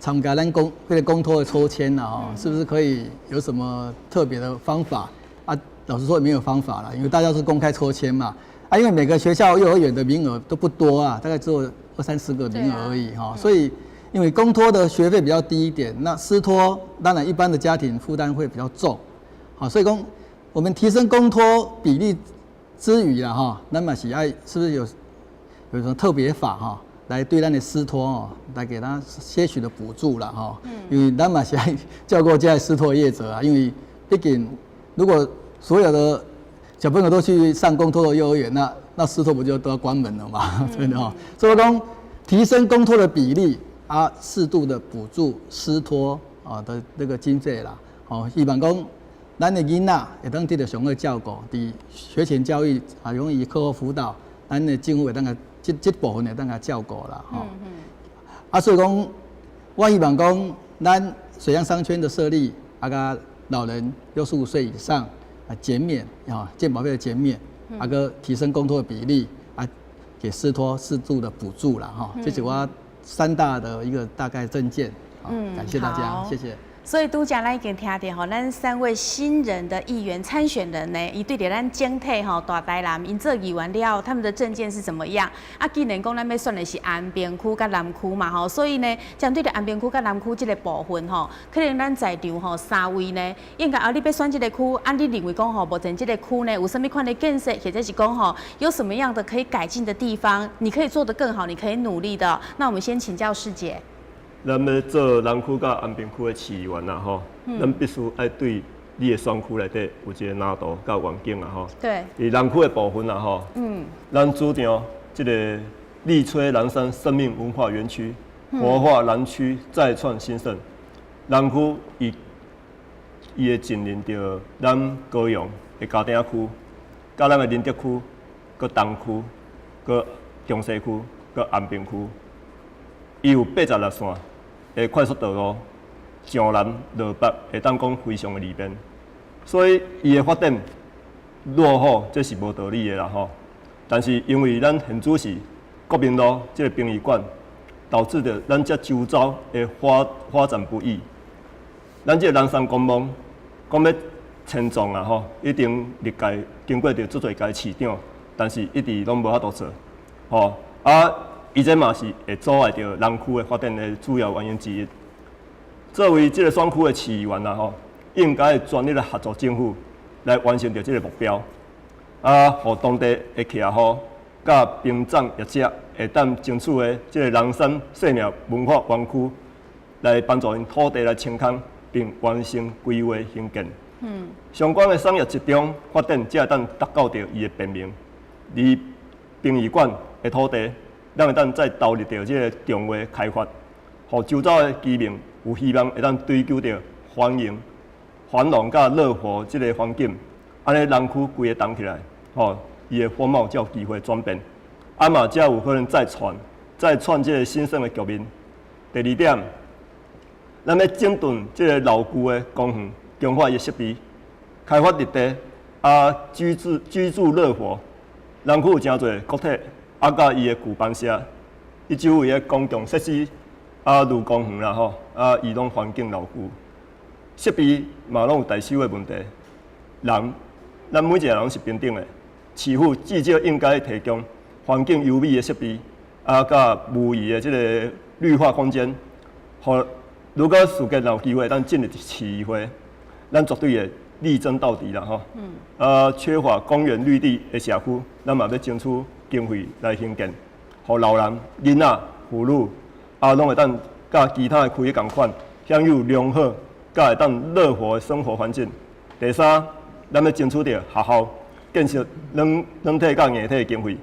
參加咱公托的抽籤啦，吼，是不是可以有什麼特別的方法啊？老實說，沒有方法啦，因為大家是公開抽籤嘛。啊，因為每個學校幼兒園的名額都不多啊，大概只有二三十個名額而已哈，所以因為公托的學費比較低一點，那私托當然一般的家庭負擔會比較重，好，所以講我們提升公托比例之餘啦哈，那麼是愛是不是有什麼特別法哈，來對咱的私托哦，來給他些許的補助啦哈，因為咱嘛是愛照顧這私托業者啊，因為畢竟如果所有的小朋友都去上公托的幼兒園，那私托不就都要關門了嗎？對不對？所以講提升公托的比例，啊，適度的補助師托啊的那個經費啦，哦，希望講咱的囡仔會當得著上好照顧，佇學前教育啊，用伊課後輔導，咱的政府會當共這這部分會當共照顧啦，吼。啊，所以講，我希望講，咱水漾商圈的設立，啊，佮老人65歲以上啊減免啊健保費的減免，啊，閣提升公托的比例，啊，給師托適度的補助啦，吼，這是我三大的一個大概政見。嗯，感謝大家，謝謝。所以拄才咱已經聽著吼，咱三位新人的議員參選人呢，伊對著咱整體吼大台南，𪜶做議員了後，他們的政見是怎麼樣？啊，既然講咱欲選的是安平區佮南區嘛吼，所以呢，針對著安平區佮南區這個部分吼，可能咱在場吼三位呢，應該啊，你欲選這個區，啊，你認為講吼，目前這個區呢有啥物款的建設，或者是講吼有什麼樣的可以改進的地方，你可以做得更好，你可以努力的。那我們先請教世傑。咱欲做南區佮安平區的市議員啊吼，咱必須愛對你的選區內底有一個藍圖佮願景啊吼。佇南區的部分啊吼，咱主張這個力吹南山生命文化園區，活化南區再創新盛。南區伊伊會緊鄰著咱高雄的嘉頂區，佮咱的仁德區、閣東區、閣中西區、閣安平區，伊有86線的快速道路，上南落北會當講非常的利便，所以伊的發展落後，這是無道理的啦吼。但是因為咱現主時國民路這個殯儀館，導致著咱這周遭的發發展不易。咱這個南山公墓講欲遷葬啊吼，已經歷屆經過著足濟屆市長，但是一直攏無法度做，吼啊！伊這嘛是會阻礙著南區的發展的主要原因之一。作為這個選區的市議員啊吼，應該全力來合作政府來完成著這個目標，啊，予當地的客戶佮殯葬業者會當爭取的這個南山生命文化園區，來幫助𪜶土地來清空，並完成規劃興建。相關的產業集中發展，才會當達到著伊的便民。而殯儀館的土地，咱會當再投入著這個重劃開發，予周遭的居民有希望會當追求著繁榮、繁榮佮樂活這個環境，按呢南區規个動起來，吼，伊的風貌才有機會轉變，啊嘛才有可能再創、再創這個興盛的局面。第二點，咱欲整頓這個老舊的公園，強化伊的設備，開發綠地，啊居住居住樂活。南區有誠濟國鐵，啊，佮伊的舊班社，伊周圍的公共設施啊，如公園啦吼，啊，伊攏環境老舊，設備嘛攏有大修的問題。人，咱每一個人是平等的，市府至少應該提供環境優美的設備，啊，佮無疑的這個綠化空間。予如果時間有機會，咱進入市議會，咱絕對會力爭到底啦吼。啊，缺乏公園綠地的社區，咱嘛欲爭取經費來興建，予老人、囡仔、婦女啊，攏會當佮其他的區域仝款，享有良好、佮會當樂活的生活環境。第三，咱欲爭取著學校建設軟軟體佮硬體的經費，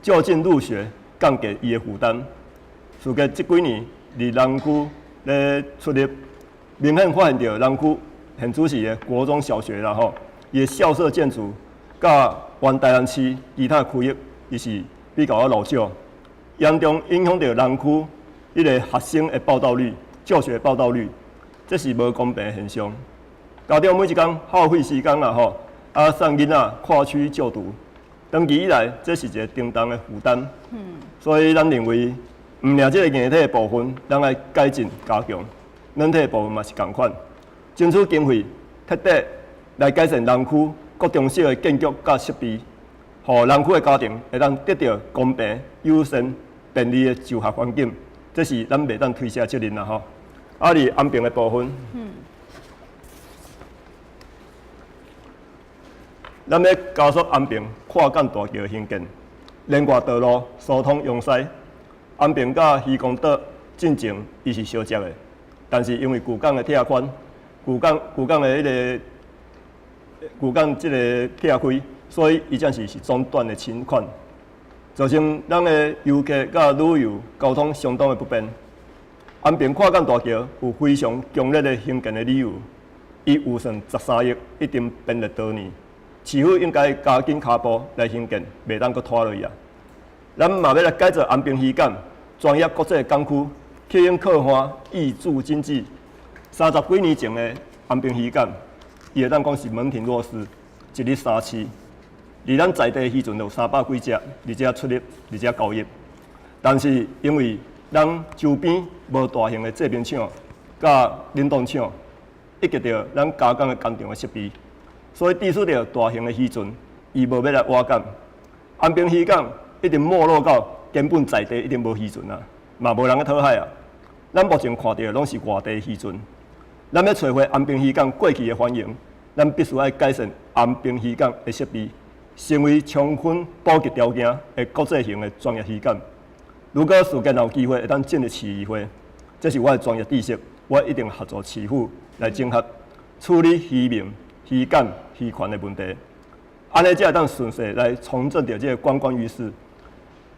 就近入學，降低伊的負擔。事隔這幾年，佇南區咧出入，明顯發現著南區現主時的國中小學啦吼，伊的校舍建築佮原台南市其他區域，伊是比較較老舊，嚴重影響著南區彼個學生的報到率、就學報到率，這是無公平的現象。家長每一工耗費時間啦吼，啊送囡仔跨區就讀，長期以來這是一個沉重的負擔。所以咱認為，毋爾這個硬體的部分，咱愛改進加強；軟體的部分嘛是仝款，爭取經費徹底來改善南區國中小的建築佮設備，予南區的家庭會當得著公平、友善、便利的就學環境，這是咱袂當推卸責任啦吼。啊，佇安平的部分，咱欲加速安平跨港大橋興建，連外道路疏通壅塞。安平佮漁光島進前伊是相接的，但是因為舊港的拆寬，舊港舊港的彼個舊港這個拆開，所以伊暫時是中斷的情況，造成咱的遊客佮旅遊交通相當的不便。安平跨港大橋有非常強烈的興建的理由，伊預算13億，已經編列多年，市府應該加緊跤步來興建，袂當閣拖落去啊！咱嘛欲來改造安平漁港，專業國際港區，吸引客戶挹注經濟。30幾年前的安平漁港，伊會當講是門庭若市，一日三市。離咱在地漁船有300幾隻，佇遮出入，佇遮交易。但是因為咱周邊無大型的製冰廠、佮冷凍廠，以及著咱加工的工廠的設備，所以致使著大型的漁船伊無欲來倚港。安平漁港已經沒落到根本在地已經無漁船啊，嘛無人去討海啊。咱目前看著的攏是外地漁船。咱欲揣回安平漁港過去的繁榮，咱必須愛改善安平漁港的設備，成為充分保級條件的國際型的專業漁港。如果時間有機會會當進入市議會，這是我的專業知識，我一定合作市府來整合處理漁民、漁港、漁權的問題，按呢才會當順勢來重振著這個觀光漁市。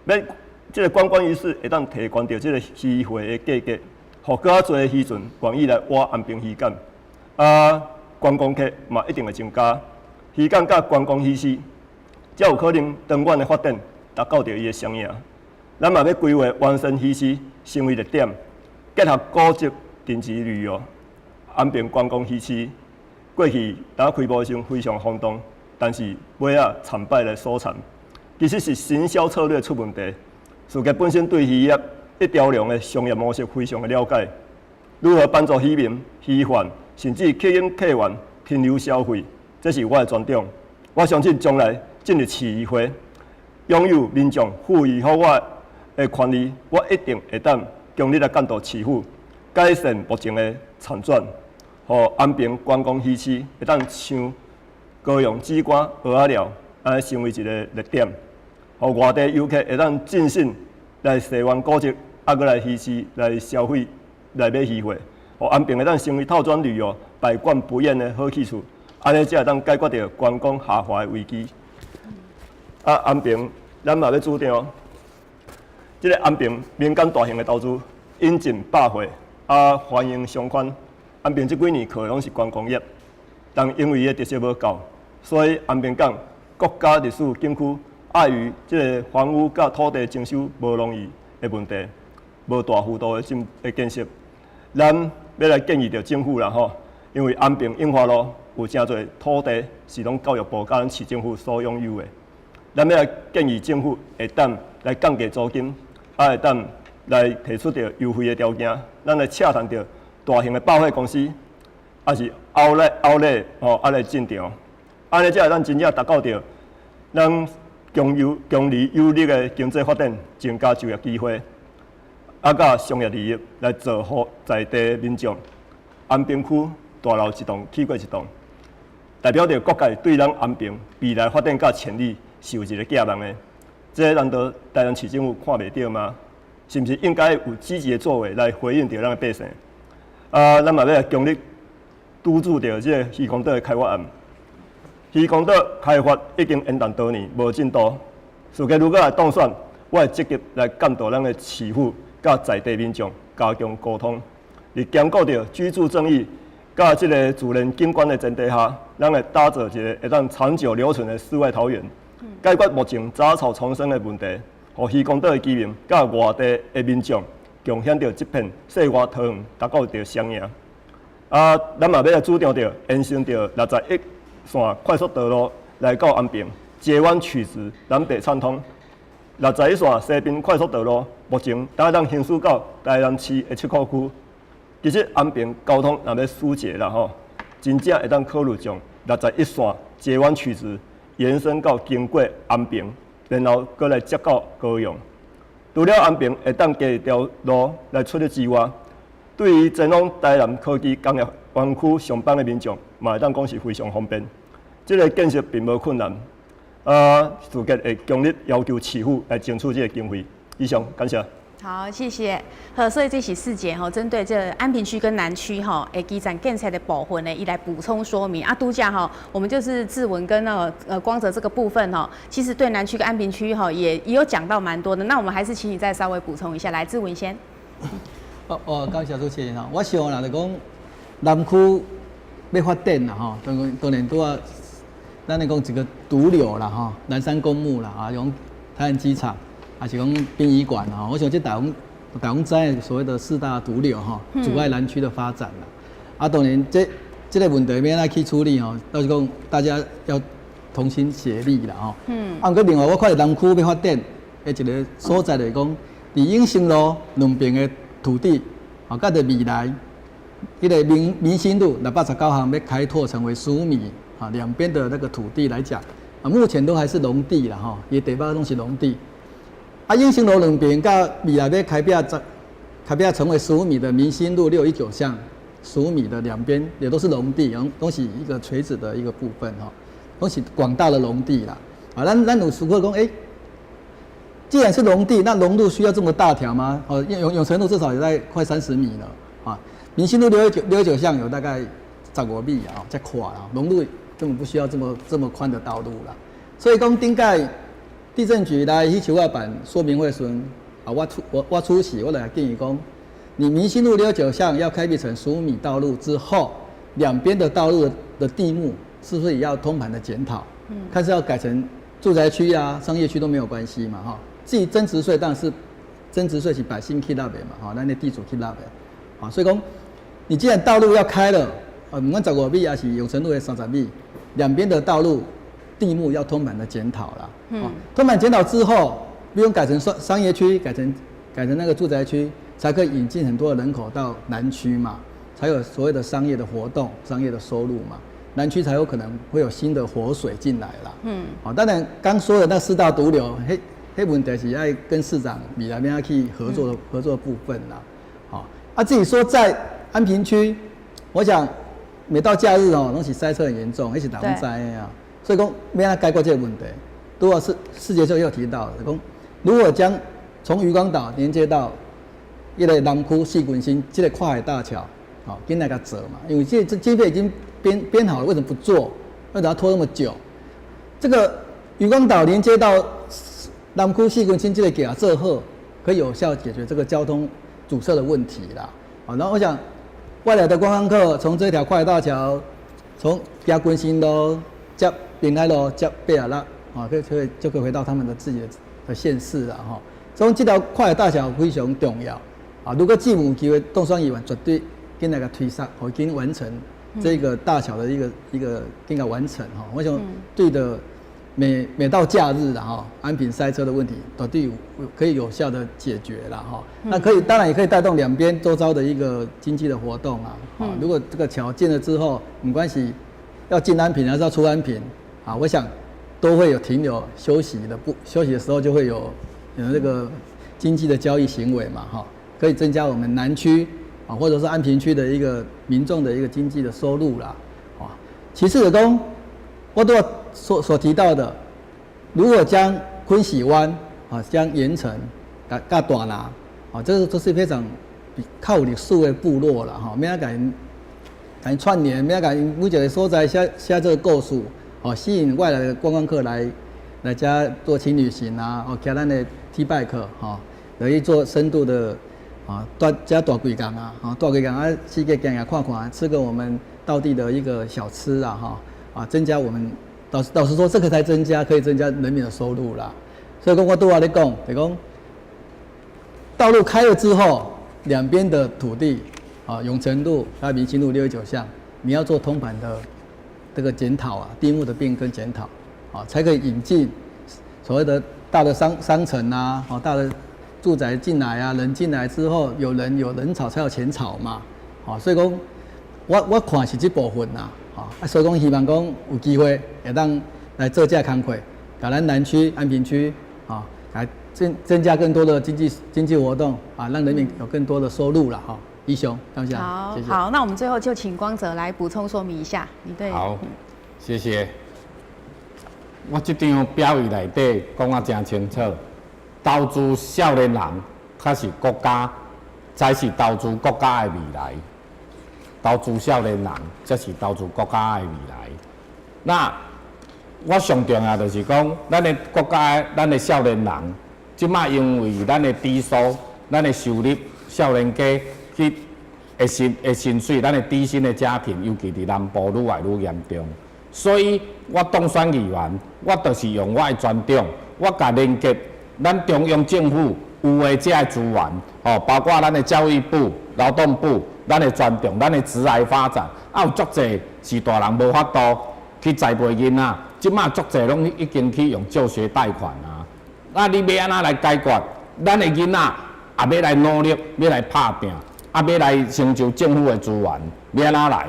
欲這個觀光漁市會當提懸著這個漁貨的價格，予閣較濟漁船願意來倚安平漁港，啊，觀光客嘛一定會增加，漁港佮觀光漁市，才有可能長遠的發展，達到著伊的雙贏。咱嘛欲規劃完善漁市，成為熱點，結合高級定級旅遊，安平觀光漁市。過去當開幕的時陣非常轟動，但是尾仔慘敗來收場。其實是行銷策略出問題。事業本身對漁業一條龍的商業模式非常的了解，如何幫助漁民、漁販，甚至吸引客源停留消費，這是我的專長。我相信將來進入市議會，擁有民眾賦予予我的權利，我一定會當強力來監督市府，改善目前的殘轉，予安平觀光漁市會當像高雄梓官蚵仔寮，按呢成為一個熱點，予外地遊客會當盡興來西灣古蹟，啊，閣來漁市來消費來買漁貨，予安平會當成為套裝旅遊百逛不厭的好去處，按呢才會當解決著觀光下滑的危機。啊，安平咱嘛欲主張，這個安平民間大型的投資引進百貨，啊，歡迎商圈。安平這幾年靠的攏是觀光業，但因為伊的特色無夠，所以安平港國家歷史景區礙於這個房屋佮土地徵收無容易的問題，無大幅度的進的建設。咱欲來建議著政府啦吼，因為安平永華路有誠濟土地是攏教育部佮咱市政府所擁有的，咱欲來建議政府會當來降低租金，啊會當來提出著優惠的條件，咱來洽談著大型的百貨公司，抑是歐麗歐麗吼，啊來進場，按呢才會當真正達到著咱強有強而有力的經濟發展，增加就業機會，啊，佮商業利益來造福在地民眾。安平區大樓一棟起過一棟，代表著各界對咱安平未來發展佮潛力是有一個寄望的。這難道台南市政府看袂著嗎？是毋是應該有積極的作為來回應著咱的百姓？啊，咱嘛欲來強力堵住著這個漁光島的開發案。漁光島開發已經延宕多年，無進度。事件如果來當選，我會積極來監督咱的市府佮在地民眾加強溝通，佇兼顧著居住正義佮這個自然景觀的前提下，咱會打造一個會當長久留存的世外桃源，解決目前雜草叢生的問題，予漁光島的居民佮外地的民眾共享著這片世外桃源，達到著雙贏。啊，咱嘛欲來主張著延伸著61線快速道路來到安平，截彎取直，南北暢通。61線西濱快速道路目前會當行駛到台南市的七股區。其實安平交通若欲疏解啦吼，真正會當考慮將61線截彎取直延伸到經過安平，然後閣來接到高雄。除了安平會當加一條路來出入之外，對於前往台南科技工業園區上班的民眾，嘛會當講是非常方便。這個建設並無困難，啊，事件會強力要求市府來爭取這個經費。以上，感謝。好，謝謝。好，所以這是四節吼，針對這安平區跟南區吼，的基站建設的部分呢，伊來補充說明。啊，拄才吼，我們就是志文跟那個光澤這個部分吼，其實對南區跟安平區吼也有講到蠻多的。那我們還是請你再稍微補充一下，來，志文先。哦哦，感謝主持人吼。我想啦，就講南區欲發展啦吼，當然當然拄仔，咱咧講一個毒瘤啦吼，南山公墓啦啊，講台南機場，抑是講殯儀館吼。我想這大家大家知影所謂的四大毒瘤吼，阻礙南區的發展啦。啊，當然這這个問題欲按怎去處理吼，倒是講大家要同心協力啦吼。啊，毋過另外我看南區欲發展的一个所在就是講，佇永盛路兩邊的土地，啊，佮著未來，彼个民民心路619巷欲開拓成為15米啊，兩邊的那個土地來講，啊，目前都還是農地啦吼，伊地包攏是農地。啊，永盛路兩邊佮未來欲開闢十開闢成為十五米的民心路619巷，十五米的兩邊也都是農地，攏是一個垂直的一個部分吼，攏是廣大的農地啦。啊，咱咱有思考講，欸，既然是農地，那農路需要這麼大條嗎？哦，永永成路至少也在快30米了啊。民心路619巷有大概15米啊，遮寬啊，農路根本不需要這麼這麼寬的道路啦。所以講頂擺地政局來許樹仔辦說明會時陣，啊，我出我我出席，我來建議講，你民心路619巷要開闢成十五米道路之後，兩邊的道路的地目是不是也要通盤的檢討？看是要改成住宅區啊、商業區都沒有關係嘛，哈。至於增值稅，當然是增值稅是百姓去納的嘛，哈，咱的地主去納的，啊，所以講，你既然道路要開了，啊，毋管十五米抑是永成路的30米，兩邊的道路地目要通盤的檢討啦。通盤檢討之後，不用改成商商業區，改成改成那個住宅區，才可以引進很多的人口到南區嘛，才有所謂的商業的活動、商業的收入嘛，南區才有可能會有新的活水進來啦。好，當然剛說的那四大毒瘤，彼彼問題是愛跟市長未來欲按怎去合作的合作部分啦。好，啊，至於說在安平區，我想每到假日哦，攏是塞車很嚴重，彼是大家攏知的啊。所以講欲按怎解決這個問題，拄仔是世傑就有提到，講如果將從漁光島連接到彼个南區四軍新這个跨海大橋，好，緊來共做嘛，因為這這經費已經編編好了，為什麼不做？為什麼要拖那麼久？這個漁光島連接到南區四軍新這个橋做好，可以有效解決這個交通阻塞的問題啦。好，然後我想外來的觀光客從這條跨海大橋，從行軍新路接濱海路接86，啊，可以可以就可以回到他們的自己的的縣市了哈。所以這條跨海大橋非常重要啊！如果政府有機會當選議員，絕對緊來共推捒，予緊完成這個大橋的一個一個緊共完成哈。我想對的，每每到假日哈，安平塞車的問題，絕對可以有效的解決了哈。那可以，當然也可以帶動兩邊周遭的一個經濟的活動啊。如果這個橋建了之後，沒關係，要進安平還是要出安平啊？我想都會有停留休息的，不休息的時候就會有有這個經濟的交易行為嘛，哈，可以增加我們南區啊，或者是安平區的一個民眾的一個經濟的收入啦，啊，其次的講，我都所所提到的，如果將坤禧灣啊，將鹽埕佮佮大拿啊，這個都是非常較有歷史的部落啦，哈，欲按怎共𪜶共𪜶串聯，欲按怎共𪜶每一个所在寫寫這個故事，哦，吸引外來的觀光客來來遮做輕旅行啊，哦，騎咱的 T bike 吼，來去做深度的啊，蹛遮蹛幾工啊，啊，蹛幾工啊，四界行行看看，吃個我們道地的一個小吃啊，哈，啊，增加我們老實老實說，這個才增加可以增加人民的收入啦。所以講我拄仔咧講，就講道路開了之後，兩邊的土地啊，永成路、還有民心路619巷，你要做通盤的這個檢討啊，地目的變更檢討啊，才可以引進所謂的大的商商城啊，哦，大的住宅進來啊，人進來之後，有人有人潮才有錢潮嘛，啊，所以講我我看是這部分啦，啊，所以講希望講有機會會當來做這個工課，共咱南區、安平區啊，來增增加更多的經濟經濟活動啊，讓人民有更多的收入了哈。以上，感謝。好，謝謝。好，那我們最後就請光澤來補充說明一下，你對。好，謝謝。我這張表裡內底講啊誠清楚，投資少年人才是國家，才是投資國家的未來。投資少年人，才是投資國家的未來。那我上重要就是講，咱的國家，咱的少年人，這擺因為咱的低收，咱的收入少年家去的薪的薪水，咱的低薪的家庭，尤其佇南部愈來愈嚴重。所以我當選議員，我就是用我的專長，我共連結咱中央政府有的這个資源，吼，包括咱的教育部、勞動部，咱的專長，咱的職涯發展，啊有足濟是大人無法度去栽培囡仔，這馬足濟攏已經去用就學貸款啊。啊，你欲按怎來解決？咱的囡仔也欲來努力，欲來拍拚，啊，欲來成就政府的資源，欲按怎來？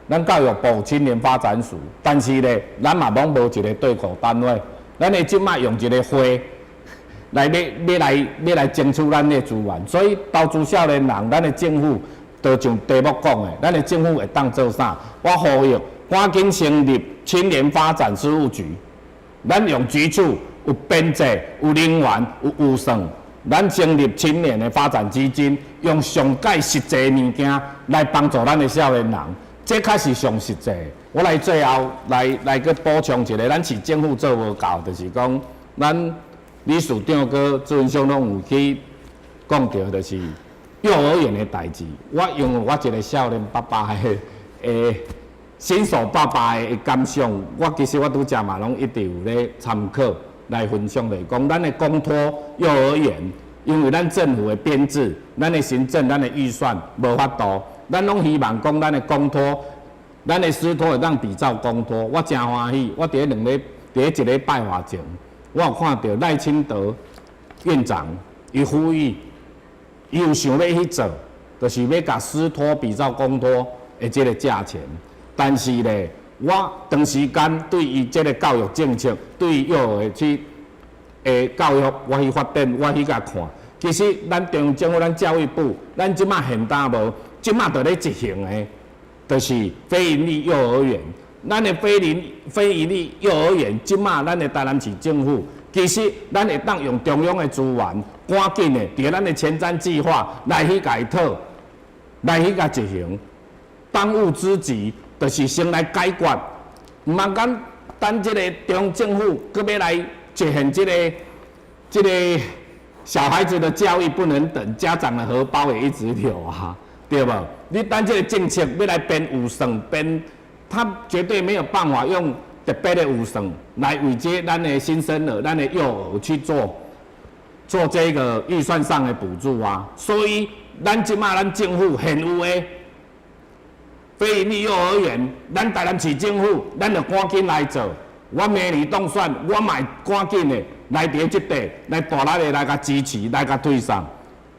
咱教育部青年發展署，但是咧，咱嘛攏無一個對口單位，咱的這馬用一個會來欲欲來欲來爭取咱的資源，所以投資少年人，咱的政府就像題目講的，咱的政府會當做啥？我呼籲趕緊成立青年發展事務局，咱用局處有編制、有人員、有預算，咱成立青年的發展基金，用上蓋實際物件來幫助咱的少年人，這較是上實際。我來最後來來閣補充一個，咱市政府做無夠，就是講咱理事長閣朱文祥攏有去講著，就是幼兒園的代誌。我因為我一個少年爸爸的新手爸爸的感想，我其實我拄才嘛攏一直有咧參考來分享，就是講咱的公托幼兒園，因為咱政府的編制、咱的行政、咱的預算無法度，咱攏希望講咱的公托、咱的私托會當比照公托。我誠歡喜，我佇咧兩禮，佇咧一禮拜外前，我有看著賴清德院長伊呼籲，伊有想欲去做，就是欲共私托比照公托的這個價錢。但是咧，我長時間對伊這個教育政策，對幼兒去的教育，我去發展，我去共看。其實，咱中央政府、咱教育部，咱這馬現當無，這馬就咧執行的，就是非營利幼兒園。咱的非營利幼兒園，這馬咱的台南市政府，其實咱會當用中央的資源，趕緊的，佇咱的前瞻計劃來去共伊討，來去共執行。當務之急，就是先來解決，毋通講等這個中央政府閣欲來執行這個小孩子的教育不能等，家長的荷包也一直流啊，對無？你等這個政策欲來編預算編，他絕對沒有辦法用特別的預算來為這咱的新生兒、咱的幼兒去做這個預算上的補助啊。所以，咱這馬咱政府現有的非營利幼兒園，咱台南市政府，咱就趕緊來做。我明年當選，我嘛會趕緊的來佇這塊來大力的來共支持，來共推送，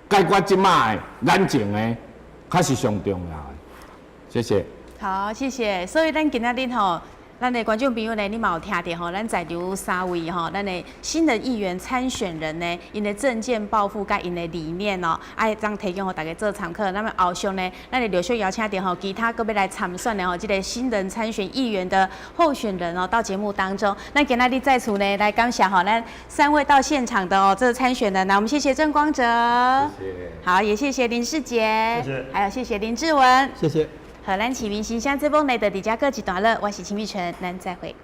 解決這馬的眼前的，較是上重要的。謝謝。好，謝謝。所以咱今仔日吼，咱的觀眾朋友呢，你嘛有聽著吼，咱在場三位吼，咱的新的議員參選人呢，𪜶的政見抱負佮𪜶的理念哦，會當提供予大家做參考。那麼後續呢，咱會陸續邀請著吼，其他閣欲來參選的吼，這個新人參選議員的候選人哦，到節目當中。咱今仔日再次呢，來感謝吼，咱三位到現場的哦，這個參選人，那我們謝謝鄭光哲，謝謝。好，也謝謝林世傑，謝謝，還有謝謝林志文，謝謝。好，咱市民心聲節目呢，就佇遮告一段落。我是秦碧純，咱再會。